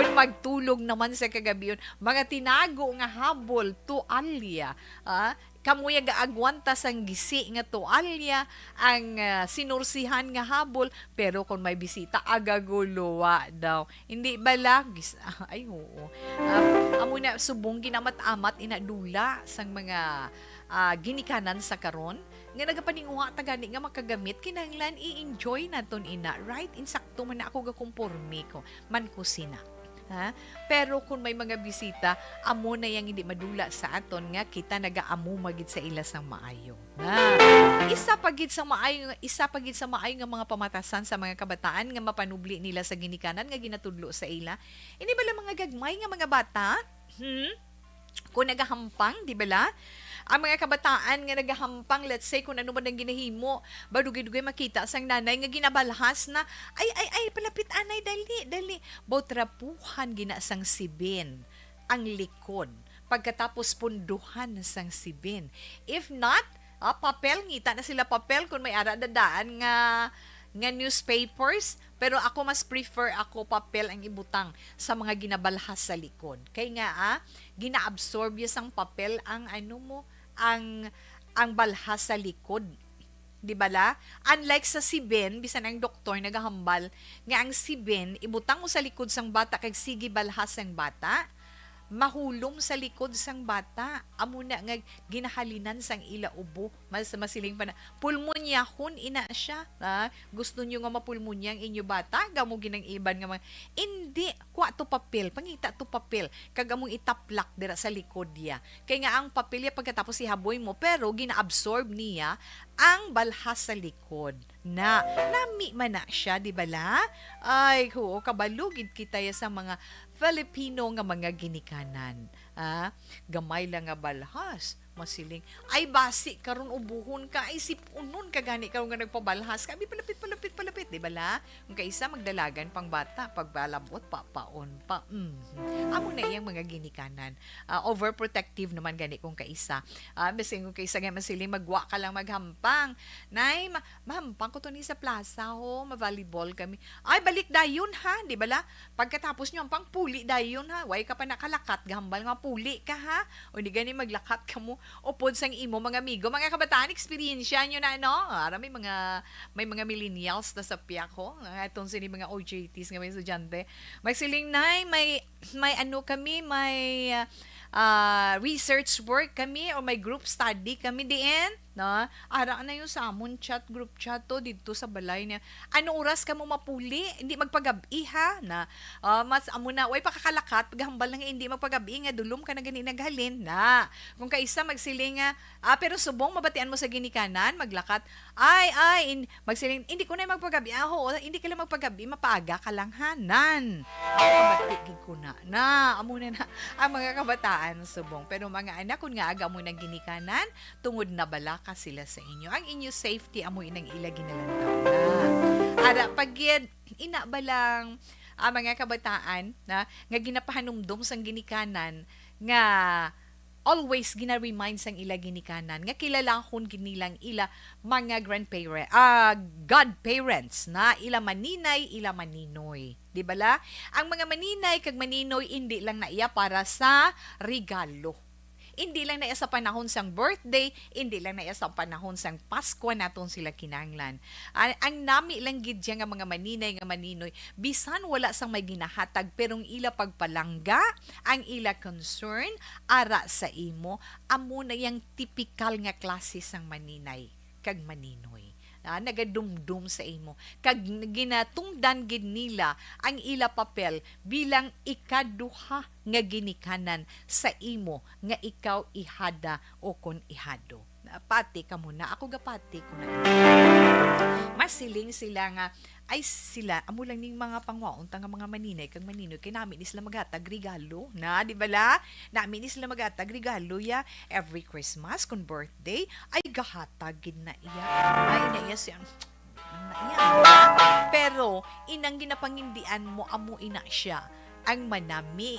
Kung magtulog naman sa kagabion, mga tinago nga habol, tualya, ah, Kamo ya gaagwanta sang gisi nga tuwalya, ang, ah, sinursihan nga habol, pero kung may bisita, agaguluwa daw. Hindi bala? Gis-, ay, oo. Ah, amo na, subong ginamat-amat, inadula sang mga, ah, ginikanan sa karon, nga nagapaninguha ta gani nga makagamit, kinahanglan i-enjoy naton ina, right? Insakto man na ako gakomporme ko, man kusina. Ha? Pero kung may mga bisita, amo na yang hindi madula sa aton nga kita nagaamuma gid sa ila sang maayo. Na. Isa pa gid sa maayo, isa pa gid sa maayo nga mga pamatasan sa mga kabataan nga mapanubli nila sa ginikanan nga ginatudlo sa ila. Ini bala mga gagmay nga mga bata? Hmm? Kung nagahampang, di bala? Ang mga kabataan nga nagahampang, let's say, kung ano man ang ginahimo, ba dugay-dugay makita sang nanay nga ginabalhas na, "Ay, ay, ay, palapit, anay, dali, dali." Baw trapuhan gina sang sibin ang likod, pagkatapos punduhan sang sibin. If not, ah, papel, ngita na sila papel kung may ara dadaan nga, nga newspapers. Pero ako, mas prefer ako papel ang ibutang sa mga ginabalhas sa likod. Kay nga, ah, gina-absorb ya sang papel ang ano mo, ang, ang balhas sa likod. Di bala? Unlike sa sibin, bisan ang doktor nagahambal nga ang sibin, ibutang mo sa likod sang bata kag sige balhas sang bata, mahulom sa likod sang bata. Amo na nga ginahalinan sang ila ubo. Mas masiling pa na, "Pulmonyahon ina siya." Ha? Gusto niyo nga mapulmonya ang inyo bata? Gamo ginang iban nga mga, "Indi, kuha to papel, pangita to papel, kag among itaplak dira sa likod niya." Kay nga ang papel niya pagkatapos ihaboy mo, pero gina-absorb niya ang balhas sa likod. Na, nami man na siya, di bala? Ay, oo, kabalo gid kita ya sa mga Filipino nga mga ginikanan. Ah, gamay lang nga balhas, masiling, "Ay, basi karon ubuhon ka, ay, sipunon ka gani karon nga nagpabalhas ka." Abi, palapit, palapit, palapit, di bala? Ang kaisa, magdalagan pang bata, pagpalabot, papaon pa. Mm. Amo na iyang mga ginikanan. Ah, overprotective naman gani kung kaisa. Ah, bisan kung kaisa nga masiling, "Magwa ka lang maghampang." "Nay, ma-, mahampang ko to ni sa plaza, ho. Ma-volleyball kami." "Ay, balik dayon, ha?" Di bala? Pagkatapos niyo, ang pangpuli dayon, ha? Way ka pa nakalakat, gahambal nga puli ka, ha? O di gani maglakat ka mo, upod sang imo, mga amigo. Mga kabataan, eksperyensya niyo na, no? Ara, may mga, may mga millennials na sa piyak ko. Ang atong sini mga O J Ts nga may estudyante. Magsiling, "Nay, may, may ano kami, may, ah, ah, research work kami, o may group study kami diin." No? Ara na yung sa amon chat, group chat to, dito sa balay niya. "Ano oras ka mo mapuli? Hindi magpagabi, ha?" Na, ah, mas amo na, way pakakalakat, paghambal na nga hindi magpagabi, nga dulom ka na gani naghalin, na. Kung kaisa magsiling nga, ah, pero subong mabatian mo sa ginikanan, maglakat, "Ay, ay, in-, magsiling, hindi ko na magpagabi, ah, ho, hindi ka lang magpagabi, mapaaga ka lang, ha?" Nan. Mabati gid ko na. Na, amo na na ang mga kabataan subong. Pero mga anak, kun nga aga mo nang ginikanan, tungod nabalaka sila sa inyo. Ang inyo safety amo inang ila ginalantaw na. Ara pa gid, ina ba lang, ah, mga kabataan na nga ginapahanumdom sang ginikanan nga always gina-remind sang ila ginikanan nga kilalahon gid nilang ila mga grandparent, ah, godparents na ila maninay, ila maninoy. Di bala? Ang mga maninay kag maninoy, indi lang na iya para sa regalo. Indi lang na iya sa panahon sang birthday, indi lang na iya sa panahon sang Pasko naton sila kinahanglan. Ang, ang nami lang gid siya nga mga maninay nga maninoy, bisan wala sang may ginahatag, pero ang ila pagpalangga, ang ila concern, ara sa imo, amo na yang tipikal nga klase sang maninay kag maninoy. Ah, nagadumdum sa imo. Kag ginatungdan gid nila ang ila papel bilang ikaduha nga ginikanan sa imo nga ikaw ihada o kon ihado. Pati ka mo na. Ako gapati ko na. Masiling sila nga, ay sila, amo lang ning mga pangwaon ta nga mga maninay kag maninoy, kay nami ni sila maghatag regalo. Na, di bala? Nami ni sila maghatag regalo, ya. Every Christmas, kung birthday, ay gahatag gid na iya. Ay, na iya siya. Na iya. Pero, inang ginapangindian mo, amo ina siya. Ang manami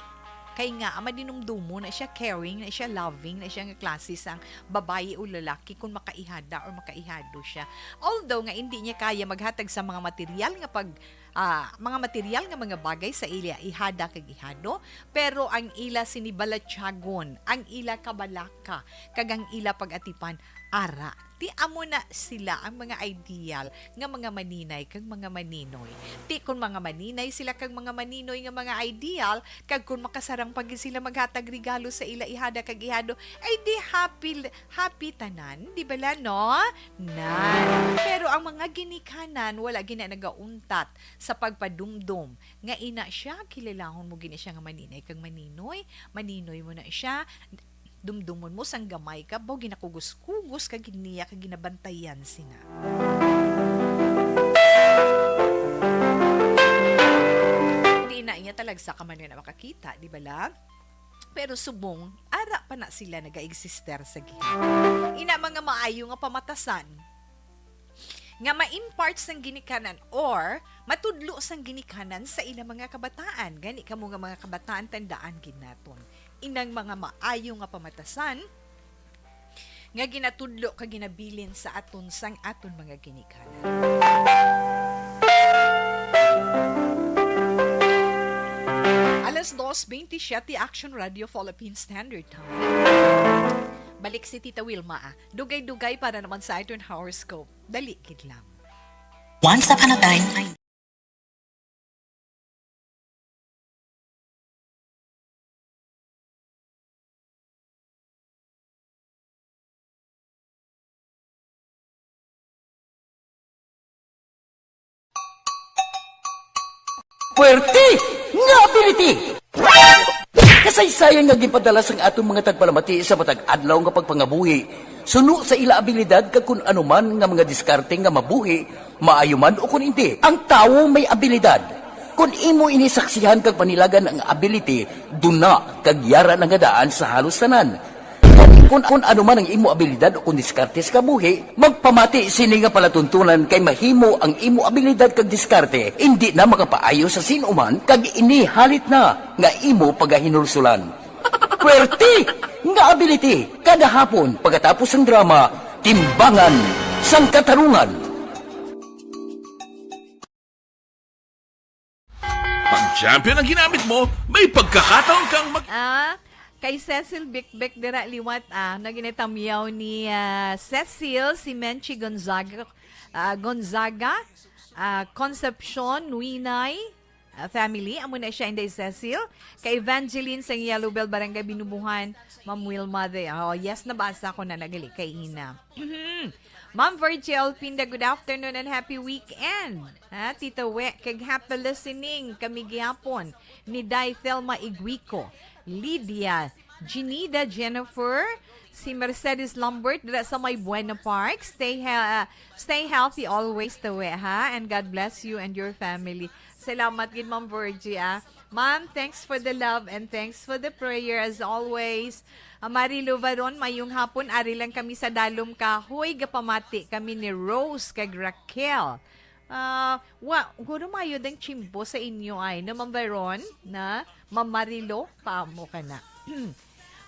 Kay nga, madinumdumo na siya, caring na siya, loving na siya nga klase sang babayi o lalaki kung makaihada or makaihado siya. Although nga hindi niya kaya maghatag sa mga material nga pag, ah, mga material nga mga bagay sa ila ihada kag ihado, pero ang ila sini balatyagon, ang ila kabalaka, kag ang ila pag-atipan, ara. Ti amo na sila ang mga ideal nga mga maninay kag mga maninoy. Ti kon mga maninay sila kag mga maninoy nga mga ideal, kag kon makasarang pa gid sila maghatag regalo sa ila ihada kag ihado, ay di happy, happy tanan, di bala, no? Nan. Pero ang mga ginikanan, wala gid na nagauntat sa pagpadumdom nga ina siya, kililahon mo gid na siya nga maninay kag maninoy, maninoy mo na siya, dumdumon mo sang gamay ka, baw ginakugos-kugos ka gid niya kag ginabantayan sina. Di na iya talagsa ka man nga na makakita, di bala? Pero subong, ara pa na sila nagaeksister sa gihap. Ina mga maayo nga pamatasan nga ma-impart sang ginikanan or matudlo sang ginikanan sa ilang mga kabataan. Gani kamo nga mga kabataan, tandaan gid naton inang mga maayo nga pamatasan nga ginatudlo kag ginabilin sa aton sang aton mga ginikanan. Alas dos veintisiete, Action Radio Philippine Standard Time. Balik si Tita Wilma, ah. Dugay-dugay para naman sa aton horoscope. Dali gid lang. Once upon a time, I Puwerte nga ability! Kasaysayan nga ginpadala sang aton mga tagpalamati sa matag adlaw nga pagpangabuhi, suno sa ila abilidad kag kun ano man nga mga diskarte nga mabuhi, maayo man o kun indi. Ang tawo may abilidad. Kun imo ini saksihan kag panilagan ang ability, duna kag yara na nga daan sa halos tanan. Gani, kun, kun ano man ang imo abilidad o kun diskarte sa kabuhi, magpamati sini nga palatuntunan kay mahimo ang imo abilidad kag diskarte indi na makapaayo sa sin-o man kag ini halit na nga imo pagahinulsulan. Puwerte nga ability kada hapon pagkatapos sang drama, Timbangan sang Katarungan. Pag champion ang ginamit mo, may pagkakataon kang mag- Ah, kay Cecil Bikbik dira liwat, ah, na ginatamyaw ni, ah, Cecil, si Menchi Gonzaga, ah, Gonzaga, ah, Concepcion, Nuinay, ah, family. Amo na siya, Inday Cecil. Kay Evangeline sa Yellow Bell, Barangay Binubuhan, Ma'am Wilma, the, oh, yes, nabasa ko na nagali kay Ina. Ma'am Virgie Alpinda, good afternoon and happy weekend. Ha, Tita We, kag happy listening kami gihapon ni Day Thelma Iguico, Lydia, Ginida, Jennifer, si Mercedes Lambert dira sa may Buena Park. Stay he-, ah, stay healthy always, Tita We, ha? And God bless you and your family. Salamat gid, Ma'am Virgie, ah. Ma'am, thanks for the love and thanks for the prayer as always. Ah, Marilo Varon, mayong hapon. Ari lang kami sa Dalom Kahoy. Gapamati kami ni Rose kag Raquel. Ah, wa, guro mayo dang tiyempo sa inyo ay, no, Ma'am Veron, na? Ma'am Marilo, paamo ka na.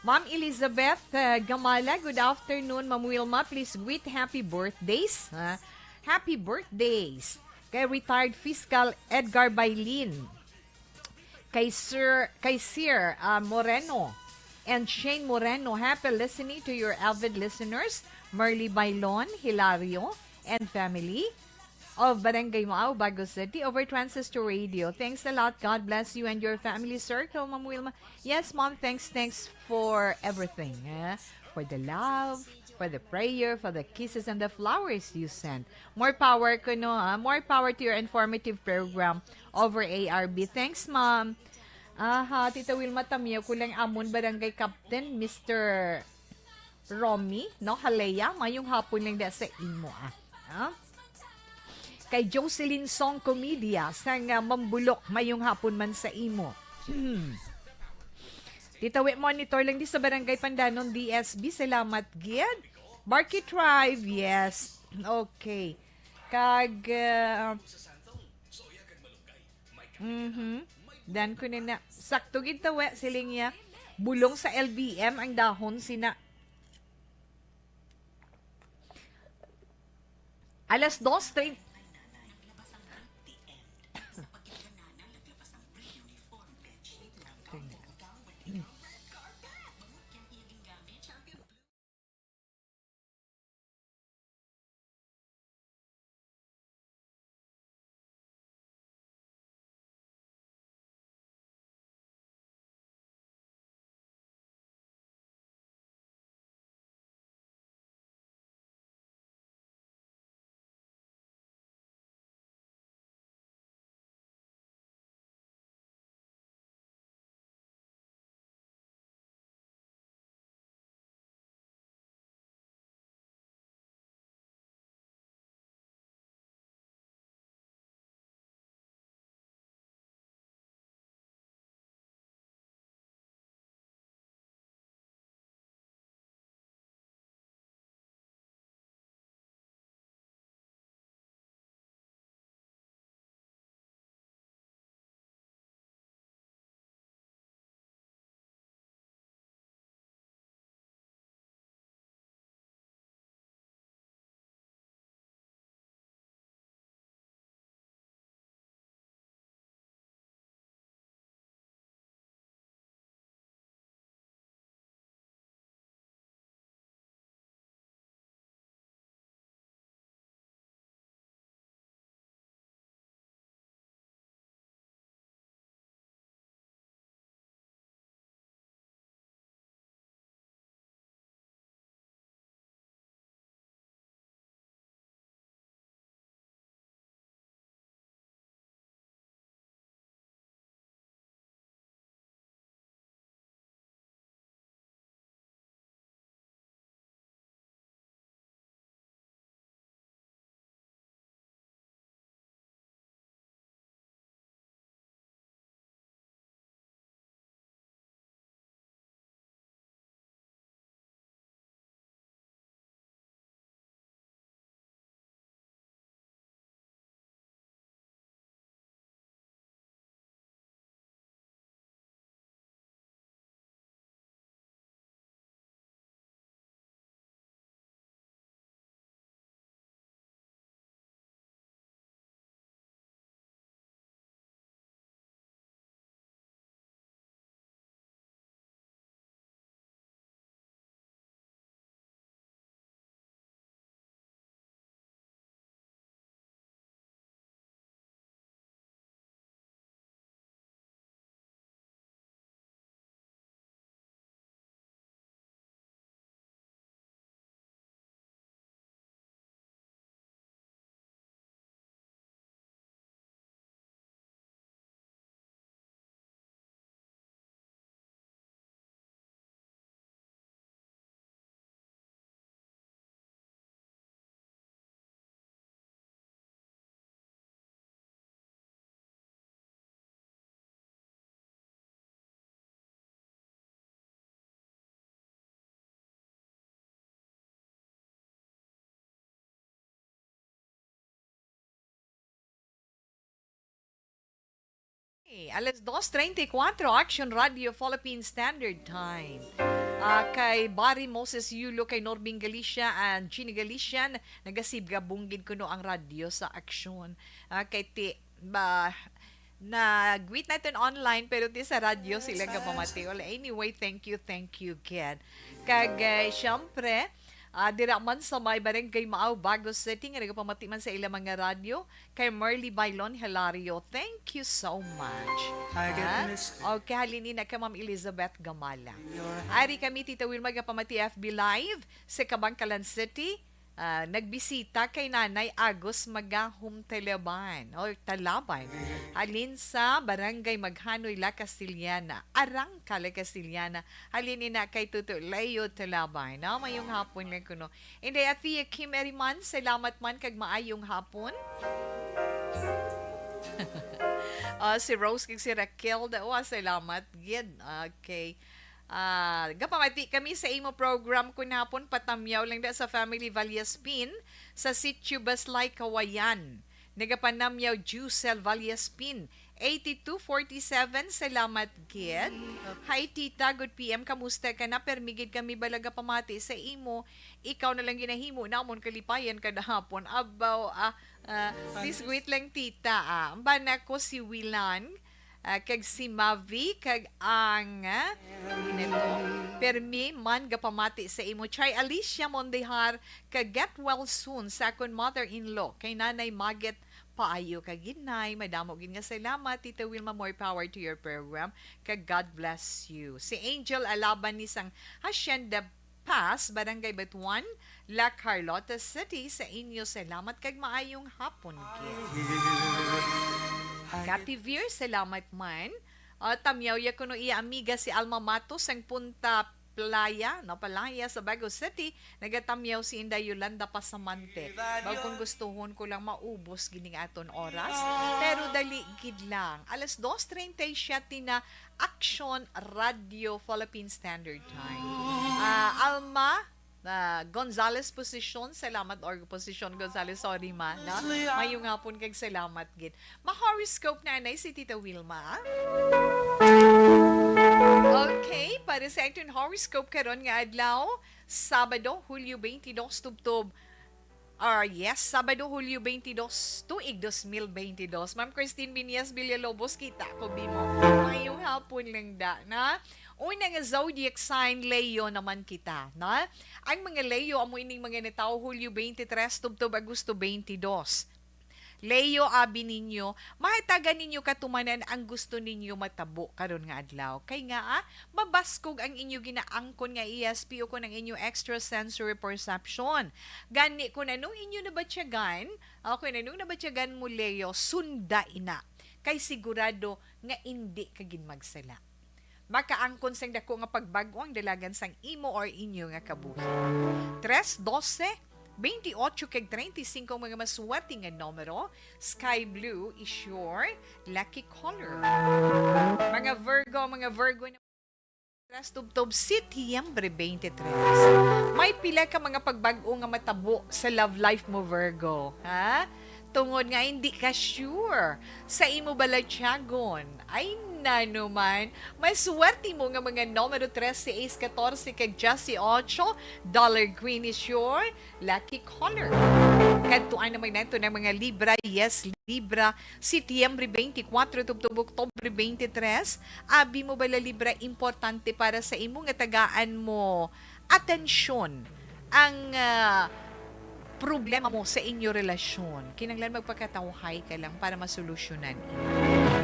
Ma'am Elizabeth, ah, Gamala, good afternoon, Ma'am Wilma. Please greet happy birthdays, ha? Happy birthdays kay retired Fiscal Edgar Bailin, kay Sir, kay Sir, ah, Moreno and Shane Moreno. Happy listening to your avid listeners, Merly Bailon, Hilario, and family of Barangay Maao, Bago City, over Transistor Radio. Thanks a lot. God bless you and your family circle, Ma'am Wilma. Yes, Mom, thanks, thanks for everything, eh? For the love, for the prayer, for the kisses and the flowers you sent. More power kuno, ha? More power to your informative program over A R B. Thanks, Mom. Aha, Tita Wilma, tamyaw ko lang amon barangay captain, Mister Romy, no? Halaya, mayong hapon lang da sa imo, ah. Ah? Kay Jocelyn Song Comedia, sang, ah, Mambulok, mayong hapon man sa imo. Tita We, monitor lang di sa Barangay Pandanon, D S B. Salamat gid. Barky Tribe, yes. Okay. Kag, ah, mhm. Dan ko na na. Sakto gid to, we, siling niya. Bulong sa L B M ang dahon sina. Alas dos treinta. Eh, alas dos treinta y cuatro, Action Radio Philippine Standard Time. Ah, kay Barry Moses Yulo, kay Norbing Galicia, and Gina Galician, nagasibgabong gid kuno ang radyo sa aksyon. Ah, kay ti, ba, nag-wait natin online, pero ti sa radyo sila gapamati. Well, anyway, thank you, thank you, Ken. Kag, eh, syempre, ah, dira man sa may Barangay Maaw, Bago City, nga nagapamati man sa ilang mga radyo, kay Merly Bailon Hilario. Thank you so much. Hi, Ha? Miss. Okay, halin ina kay Ma'am Elizabeth Gamala. Ari kami, Tita Wilma, gapamati F B Live sa Kabangkalan City. Ah, nagbisita kay Nanay Agos Magahom Talaban, or Talaban. Halin sa Barangay Maghanoy, La Castellana, Arangka, La Castellana. Halin ina kay Tuto Leo Talaban. No? Mayong hapon lang kuno. Inday Athea Kim Eriman, salamat man kag maayong hapon. Ah, si Rose kag si Raquel daw, ah, salamat gid. Okay. Ah, gapamati kami sa imo program kun hapon, patamyaw lang da sa family Vallaspin sa Sitio Baslay, Kawayan. Nagapanamyaw Jusel Vallaspin, eighty-two forty-seven, salamat gid. Hi, Tita. Good P M. Kamusta ka na? Permi gid kami bala gapamati sa imo. Ikaw na lang ginahimo namon kalipayan kada hapon. Abaw, ah, ah, please greet lang, Tita, ah. Ang bana ko si Wilan, ah, kag si Mavi, kag ang, ah, nito, permi man gapamati sa imo. Chai Alicia Mondehar, kag get well soon sa akon mother-in-law, kay Nanay Maget. Paayo ka gid, Nay. Madamo gid nga salamat, Tita Wilma. More power to your program, kag God bless you. Si Angel Alaban ni sang Hacienda Paz, Barangay Batuan, La Carlota City, sa inyo salamat kag maayong hapon gid. Kati Vir, salamat man. Ah, tamyaw ya kuno iya amiga si Alma Matos sang Punta Playa, no, Palaya sa Bago City, nagatamyaw si Inday Yolanda Pasamante. Bag kung gustuhon ko lang maubos gining aton oras, pero dali gid lang. Alas dos treinta y siete na, Action Radio Philippine Standard Time. Ah, Alma, ah, Gonzales Posisyon, salamat, or Posisyon Gonzales, sorry ma, no? Mayong hapon kag salamat gid. Ma-horoscope na anay si Tita Wilma. Okay, para sa aton horoscope karon nga adlaw, Sabado, Hulyo twenty-two, tubtob. Ah, yes, Sabado, Hulyo twenty-two, tuig dos mil twenty-two. Ma'am Christine Binias Villalobos, kita ko bimo. Mayong hapon lang da, na. Una nga zodiac sign, Leo naman kita, na. Ang mga Leo, amo ining mga natawo Hulyo twenty-three, tubtob Agosto twenty-two. Leo, abi ninyo, mahatagan ninyo katumanan ang gusto ninyo matabo karon nga adlaw. Kay nga, ah, mabaskog ang inyo ginaangkon nga E S P o kon ang inyo extrasensory perception. Gani, kung anong inyo nabatyagan, o kung anong nabatyagan mo, Leo, sunda ina. Kay sigurado nga indi ka gid magsala. Makaangkon sang dako nga pagbag-o ang dalagan sang imo or inyo nga kabuhi. Tres, dose, twenty-ocho kag treinta y cinco ang mga maswerte nga numero. Sky blue is your lucky color. Mga Virgo, mga Virgo na tres, tubtob Setyembre twenty-three. May pila ka mga pagbag-o nga matabo sa love life mo, Virgo, ha? Tungod nga hindi ka sure sa imo balatyagon. Ay, nanuman. May swerte mo nga mga numero trese, ace, katorse, kag diyes y ocho. Dollar green is your lucky color. Kadtuan naman nato ng mga Libra. Yes, Libra. Setyembre twenty-four, tubtob Oktubre twenty-three. Abi mo bala, Libra, importante para sa imo nga tagaan mo atensyon ang, ah, problema mo sa inyo relasyon. Kinahanglan magpakatawhay ka lang para masolusyonan ini.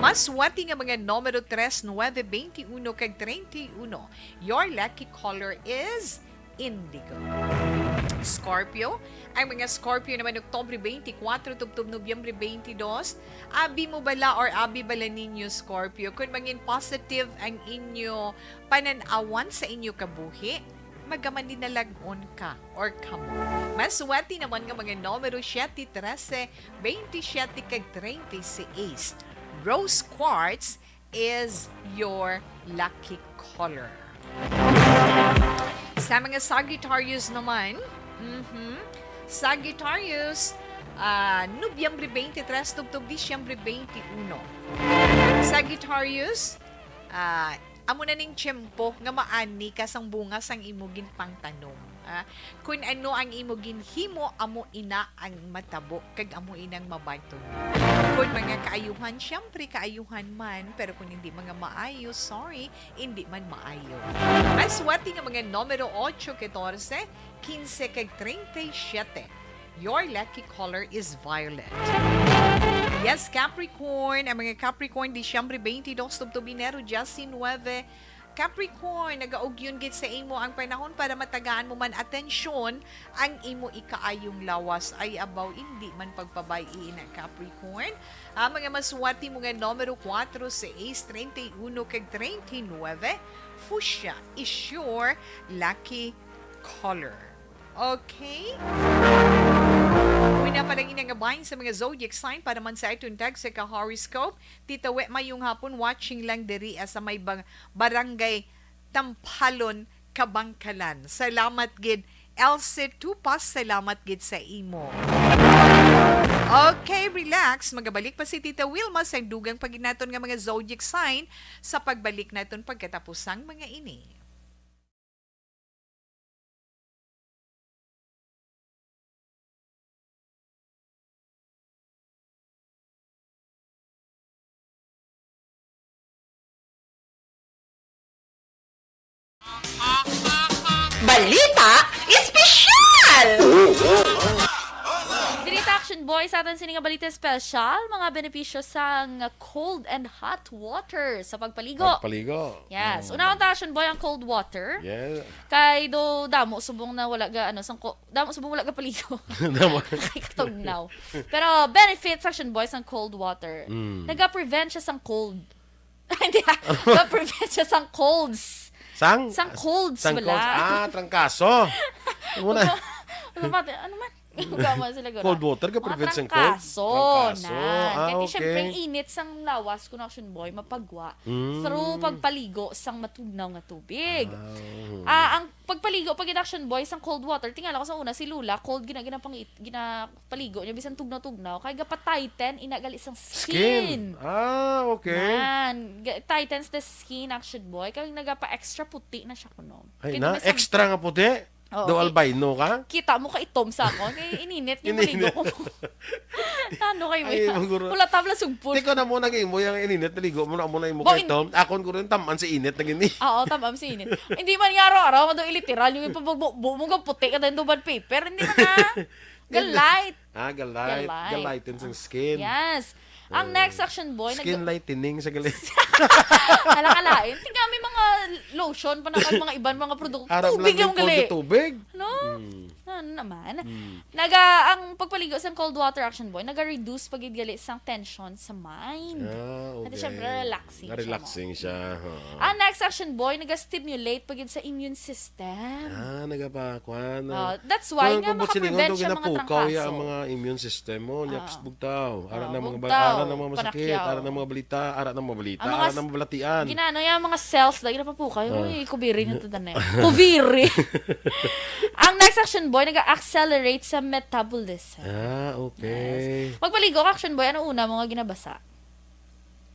Mas swerte nga mga numero tres, nuebe, twenty-uno, kag treinta y uno. Your lucky color is indigo. Scorpio, ang mga Scorpio naman, Oktubre twenty-four, tubtob Nobyembre twenty-two. Abi mo bala or abi bala ninyo, Scorpio, kung mangin positive ang inyo panan-awan sa inyo kabuhi, magamanlinalag-on ka or kamo. Mas swerte naman nga mga numero siete, trese, twenty-siete, kag treinta y seis. Rose quartz is your lucky color. Sa mga Sagittarius naman, mhm, Sagittarius, ah, Nobyembre twenty-three, tubtob Disyembre twenty-uno. Sagittarius, ah, amo na ning tiyempo nga maani ka sang bunga sang imo ginpangtanom. Ah, kun ano ang imo ginhimo, amo ina ang matabo, kag amo inang mabaton. Kun mga kaayuhan, siyempre kaayuhan man, pero kun hindi mga maayo, sorry, hindi man maayo. Ang swerte nga mga numero ocho, katorse, kinse, kag treinta y siete. Your lucky color is violet. Yes, Capricorn. Ang mga Capricorn, Disyembre twenty-dos, tubtob Enero diecinuebe. Capricorn, nagaugyon gid sa imo ang panahon para matagaan mo man atensyon ang imo ikaayong lawas. Ay, abaw, indi man pagpabay-i na, Capricorn. Ang mga maswerte mo nga numero kuwatro, sais, treinta y uno, kag treinta y nuebe, fuchsia is your lucky color. Okay? Una pa lang ina nga bahin sa mga zodiac sign para man sa aton tag sa ka-horoscope. Tita We, mayong hapon, watching lang diri, ah, sa may bang-, barangay Tampalon, Kabangkalan. Salamat gid, Elsie Tupas, salamat gid sa imo. Okay, relax. Magabalik pa si Tita Wilma sa dugang pa gid naton nga mga zodiac sign sa pagbalik naton pagkatapusang mga ini. Balita Espesyal! Diri ta, Action Boy, sa aton sini nga balita espesyal, mga benepisyo sang cold and hot water sa pagpaligo. Pagpaligo. Yes. Mm. Unahon ta, Action Boy, ang cold water. Yeah. Kay do damo subong na wala ga, ano, sang ko-, damo subong wala ga paligo. Damo. Kay katugnaw. Pero benefits, Action Boy, sang cold water. Mm. Naga-prevent siya sang cold. Hindi, ah. Naga-prevent siya sang colds. Sang? Sang colds, sang bala. Colds. Ah, trangkaso. Ano na? Ano ba? Ano man? Gama sila gura. Cold water ka prevent sang cold? Trangkaso. Trangkaso. Ah, okay. Kaya siyempre, ang init sang lawas, kuno, Action Boy, mapagwa. Mm. Through pagpaligo sang matugnaw nga tubig. Ah, mhm. Ah, ang pagpaligo, pag Action Boy, sang cold water, tingala ko sa una, si Lola, cold, gina-, ginapangit-, ginapaligo niya, bisan tugnaw-tugnaw, kay gapa-tighten, ina gali sang skin. Skin. Ah, okay. Nan, ga-, tightens the skin, Action Boy, kay nagapa-extra puti na siya kuno. Ay, kay na, may sam- extra nga puti? Oo, do kay albino ka? Kita mo ka itom sa akon. Kay ininit nga Ininit. Maligo ko. Ano kayo Ay, yan? Maguro. Wala tabla sugpon. Tiko na mo nag-imo yung ininit, naligo mo na mo na imo Bo, kay in- Tom. Akon ko rin, taman si init na gini. Oo, taman si init. Hindi man nga araw-araw, nga daw iliteral, yung ipabugbo mo, nga puti ka dahil do bad paper. Hindi man na. Galight. Ah, galight. Galight. Galight ang skin. Yes. Ang next, Action Boy, nag- Skin lightening sa gali. Hala, kalain. Tingnan, may mga lotion pa na kag mga iban, mga produkto. Arap Tubig lang yung gali. Cold tubig. No? Mm. Ano naman? Mm. Naga, ang pagpaligo sa cold water, Action Boy, naga-reduce pa gid gali sang tension sa mind. Ah, okay. At syempre, relaxing siya, relaxing siya, oo. Ang next, Action Boy, naga-stimulate pa gid sa immune system. Ah, nagapakuan. Oh, that's why nga makaprevent siya mga trangkaso. Ang mga immune system mo, nya, psst, bugtaw. Ara na mga ba-, ara na mga masakit, ara na mga balita, ara na mga balita, ara na mga balatian. Ginano yung mga cells, lagi na papukaw. Uy, kubiri niyo to, tanay. Kubiri. Ang next, Action Boy, nag-accelerate sa metabolism. Ah, okay. Yes. Magpaligo ka, Action Boy, ano una mo nga ginabasa?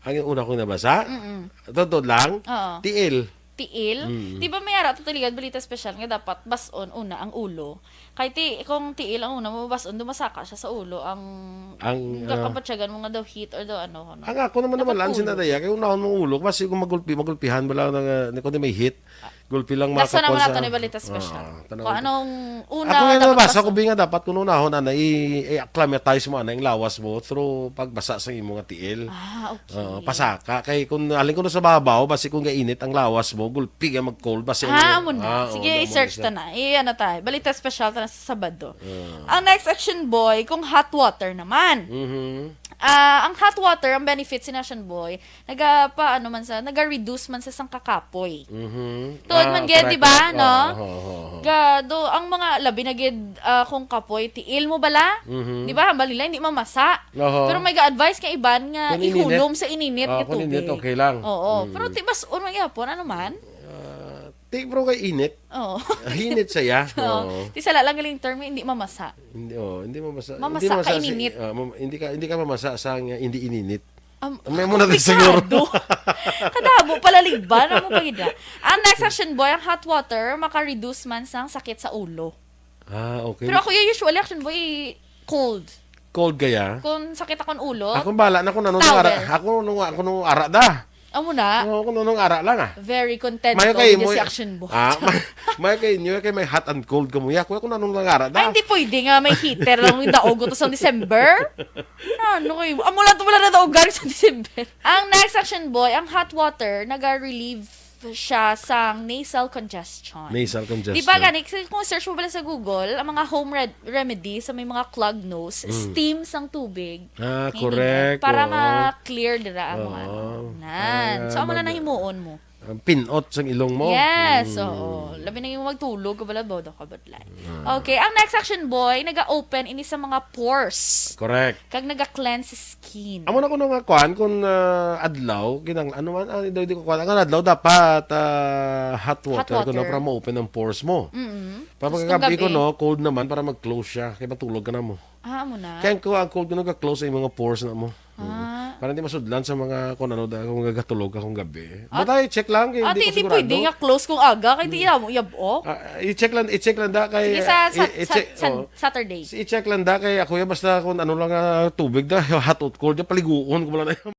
Ang una kong nabasa? Mm-mm. Totoo lang? Oo. Tiil. Tiil? Mm. Di ba may ara to tuligan balita special nga dapat bas-on una ang ulo? Kay ti-, kung tiil ang una mo bas-on, dumasaka siya sa ulo. Ang, ang, ah, kapatyagan mo nga daw heat or daw ano, ano. Ang ako naman, dapat naman lang ulo. Sinadaya, kay unahon mong ulo, kasi kung magulpi, magulpihan mo lang na, uh, kung di may heat, gulpi lang. Nasa naman makakuha nato sa ni balita special. Ah, tanaw. Kung anong una. Ako nga nabasa ko, bi nga dapat kung unahon, ana, i-, i-acclimatize mo, ana, yung lawas mo through pagbasa sa imo nga tiil. Ah, okay. Oo, pasaka. Kay kung alin ko na sa babaw, basi kung gainit ang lawas mo, gulpi ka mag-cold, basi. Ah, amo na. Ah, oo, sige, i-search ta na. I-, ano ta, balita special ta na sa Sabado. Ah. Ang next, Action Boy, kung hot water naman. Mhm. Ah, ang hot water, ang benefits ni Action Boy, nagapa-, ano man sa, naga-reduce man sa sang kakapoy. Mhm. Tuod man gid, di ba, no? Ah, correct, correct. Oo, oo, oo. Gado, ang mga labi na gid, ah, kung kapoy, tiil mo bala? Mhm. Di ba, hambal nila, hindi mamasa. Oho. Pero may ga-advise ka iban nga ihulom sa ininit nga tubig. Kung ininit, okay lang. Oo. Mm. Pero ti-, mas, ano man gyapon, ano man? Ah, ti-, pero kay init. Oo. Hinit saya. Oo. Oo. Ti sala lang galing term, hindi mamasa. Hindi, oh, hindi mamasa. Mamasa ka, ininit. Ah, mam-, hindi ka, hindi ka mamasa sa nga hindi ininit. May muna tayo siguro. Komplikado. Kadamo pala liban, amo pa gid na. Ang next, Action Boy, ang hot water maka-reduce man sang sakit sa ulo. Ah, okay. Pero ako, yung usually, Action Boy, cold. Cold kaya? Kung sakit akong ulo, ako bala na kung ano nung ara, towel. Ako nung, ako nung ara da. Amo na. Oo, kung nung ara lang, ah. Very content ko si Action Boy. Ah, may, may kay inyo kay may hot and cold ka mo. Ya, kuya, kung anong nang ara da. Ay, hindi pwede nga may heater lang yung daog to sa December. Ano kayo? Amo lang to wala na daog gari sa December. Ang next, Action Boy, ang hot water, naga-relieve siya sang nasal congestion. Nasal congestion. Di ba gani, kasi kung search mo bala sa Google, ang mga home red-, remedy sa may mga clogged nose, mm, steam sang tubig. Ah, correct. Para ma-clear dira ang mga ano. Oo. Nan. So, amo na nahimuon mo. Ang pinot sang ilong mo. Yes, Mm. oo. Labi na yung magtulog, kabala, bodo ka badlay. Okay, ang next action, boy, naga-open ini sa mga pores. Correct. Kag naga-cleanse skin. Amo na kuno nga kuan kung ah, adlaw, kinang ano man, ah, di, di ko kuan. Ang adlaw dapat ah, hot water, kuno water. Para ma-open ang pores mo. Mm-mm. Para Tapos pagkagabi ko, gabi? No, cold naman para mag-close siya. Kaya matulog ka na mo. Ah, amo na. Kaya ko ang cold ko nagka-close ang mga pores na mo. Ah. Para hindi masudlan sa mga kung ano da kung gagatulog ka kung gabi. At, Butay, check lang kay ate, hindi ko hindi sigurado. Pwede nga close kung aga kay di mo yabo. Ah, i-check lang, i-check lang da kay Sige sa, sa, i- i-check, sa, sa oh. Saturday. I-check lang da kay ako ya basta kung ano lang nga tubig da hot hot cold ya paliguon ko lang na.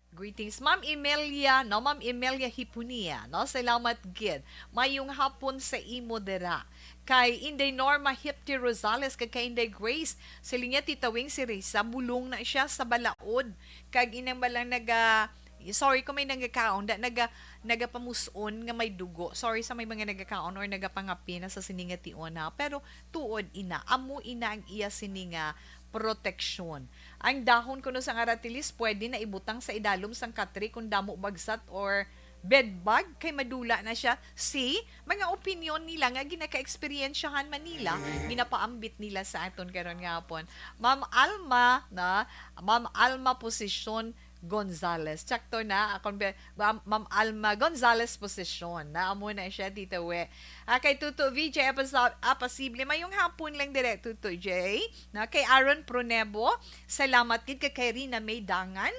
Greetings, Ma'am Emelia, no, Ma'am Emelia Hipunia, no? Salamat gid. Mayong hapon sa imo dira. Kay Inday Norma Hipti Rosales kag kay Inday Grace, siling niya, Tita Wing, si Risa, bulong na siya sa balaod. Kag inang balang naga, sorry ko may nagakaon, da, naga, nagapamuson nga may dugo. Sorry sa may mga nagakaon or nagapangapi na sa sini nga tion, ha. Pero tuod ina, amo ina ang iya sini nga proteksyon. Ang dahon kuno sang aratilis pwede na ibutang sa idalom sang katre kon damo bagsat or bed bug kay madula na siya. See, mga opinyon nila nga ginaka-experiensyahan man nila, ginapaambit nila sa aton karon nga hapon. Ma'am Alma, na, Ma'am Alma Posisyon Gonzales. Sakto na, akon be-, Ma'am, Ma'am Alma Gonzales Posisyon. Na, amo na siya, Tita We. Ah, kay Tuto V J Apasa-, Apasible, mayong hapon lang dire, Tuto J. Na, kay Aaron Pronebo, salamat gid, kay, kay Rina May Dangan.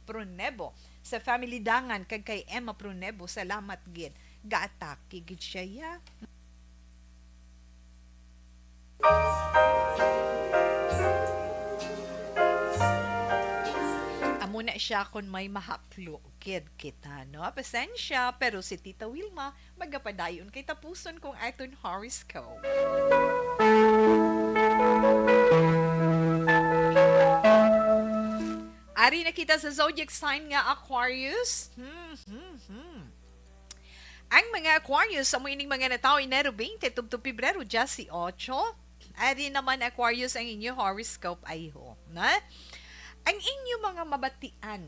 Pronebo, sa family Dangan, kag kay Emma Pronebo, salamat gid. Gaatake gid siya, ya. Amo na siya kon may mahaklo gid kita, no? Pasensya, pero si Tita Wilma magapadayon kay tapuson kong aton horoscope. Ari na kita sa zodiac sign nga Aquarius. Hmm, hmm, hmm. Ang mga Aquarius, amo ining mga natawo Enero twenty tubtob Pebrero diyesotso. Ari naman, Aquarius, ang inyo horoscope, ayho, na? Ang inyo mga mabatian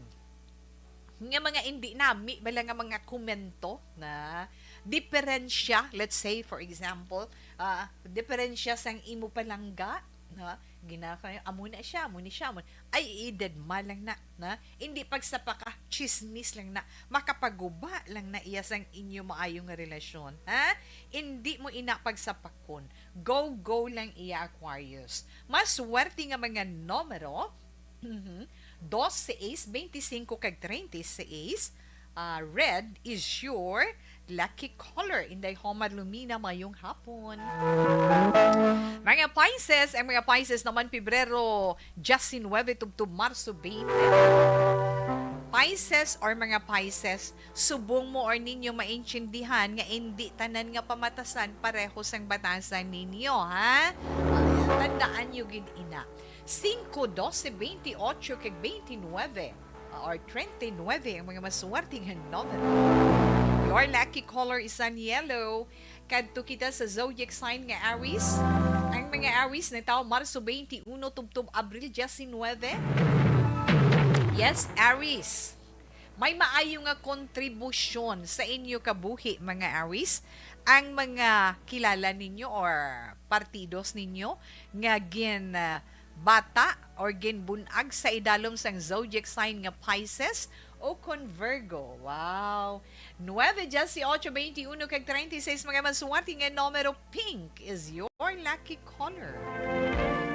nga mga indi nami bala nga mga komento, na diferensya, let's say, for example, ah, diferensya sang imo palangga, na? Ginakay, amo na siya, amo ni siya, amo. Ay, idedma lang na, na? Indi pagsapaka, chismis lang na. Makapaguba lang na iya sang inyo maayo nga relasyon, ha? Indi mo ina pagsapakon. Go, go lang iya, Aquarius. Mas swerte nga mga numero, mhm, dos, seis, beintisinko, kag treinta y seis. Ah, red is your lucky color. Inday Homar Lumina, mayong hapon. Mga Pisces, ang mga Pisces naman, Pebrero diyesinuebe tubtob Marso twenty. Pisces or mga Pisces, subong mo or ninyo maintindihan nga indi tanan nga pamatasan pareho sang batasan ninyo, ha? Tandaan nyo gid ina. Cinco, doce, veintiocho, kag veintinuebe, or treinta y nuebe ang mga maswerte nga numero. Your lucky color is an yellow. Kadto kita sa zodiac sign nga Aries. Ang mga Aries natawo Marso twenty-one tubtob Abril diecinuebe. Yes, Aries. May maayo nga kontribusyon sa inyo kabuhi, mga Aries, ang mga kilala ninyo or partidos ninyo nga gin, ah, bata or ginbun-ag sa idalom sang zodiac sign nga Pisces o kon Virgo. Wow! Nuebe, dieciocho, veintiuno, kag treinta y seis, mga maswerte nga numero. Pink is your lucky color.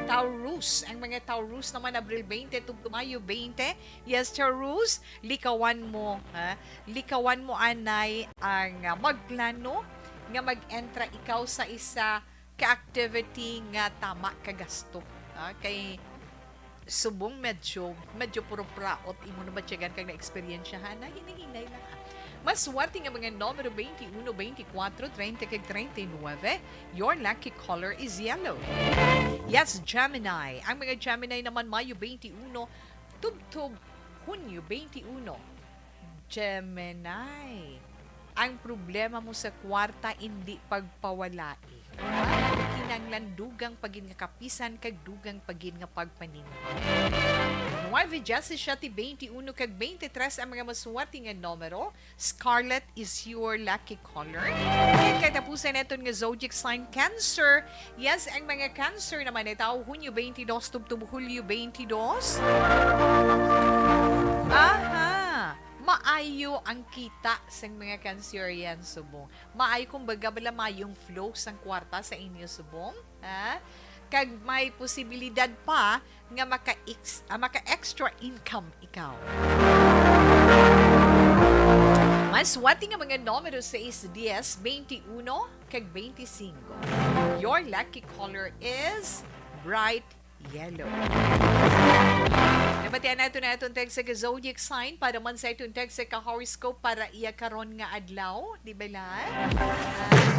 Taurus, ang mga Taurus naman, Abril twenty tubtob Mayo twenty. Yes, Taurus, likawan mo, ha? Likawan mo anay ang, ah, magplano nga mag-entra ikaw sa isa ka activity nga tama ka gasto, ha? Kay subong medyo, medyo puro praot imo na matyagan kag na-eksperyensyahan na, hinay-hinay lang, ha. Mas swerte nga mga numero, twenty-one, twenty-four, thirty kag thirty-nine. Your lucky color is yellow. Yes, Gemini. Ang mga Gemini naman, Mayo twenty-one tubtob Hunyo twenty-one. Gemini. Ang problema mo sa kwarta, indi pagpawalai. Kinahanglan dugang pa gid nga kapisan kag dugang pa gid nga pagpaninga. Nuebe, diecisiete, veintiuno, kag veintitrés ang mga maswerte nga numero. Scarlet is your lucky color. Kag katapusan naton nga zodiac sign, Cancer. Yes, ang mga Cancer naman ay tao Hunyo twenty-two tubtob Hulyo twenty-two. Aha! Maayo ang kita sang mga Cancerian subong. Maayo, kumbaga, bala mayong flow sang kwarta sa inyo subong, ha? Kag may posibilidad pa nga maka-ex-, ah, maka-extra income ikaw. Mas swerte nga mga numero, sais, dies, veintiuno, kag veinticinco. Your lucky color is bright yellow. Nabatian nato na atong text sa zodiac sign para man sa atong text sa ka-horoscope para iya karon nga adlaw, di ba, la?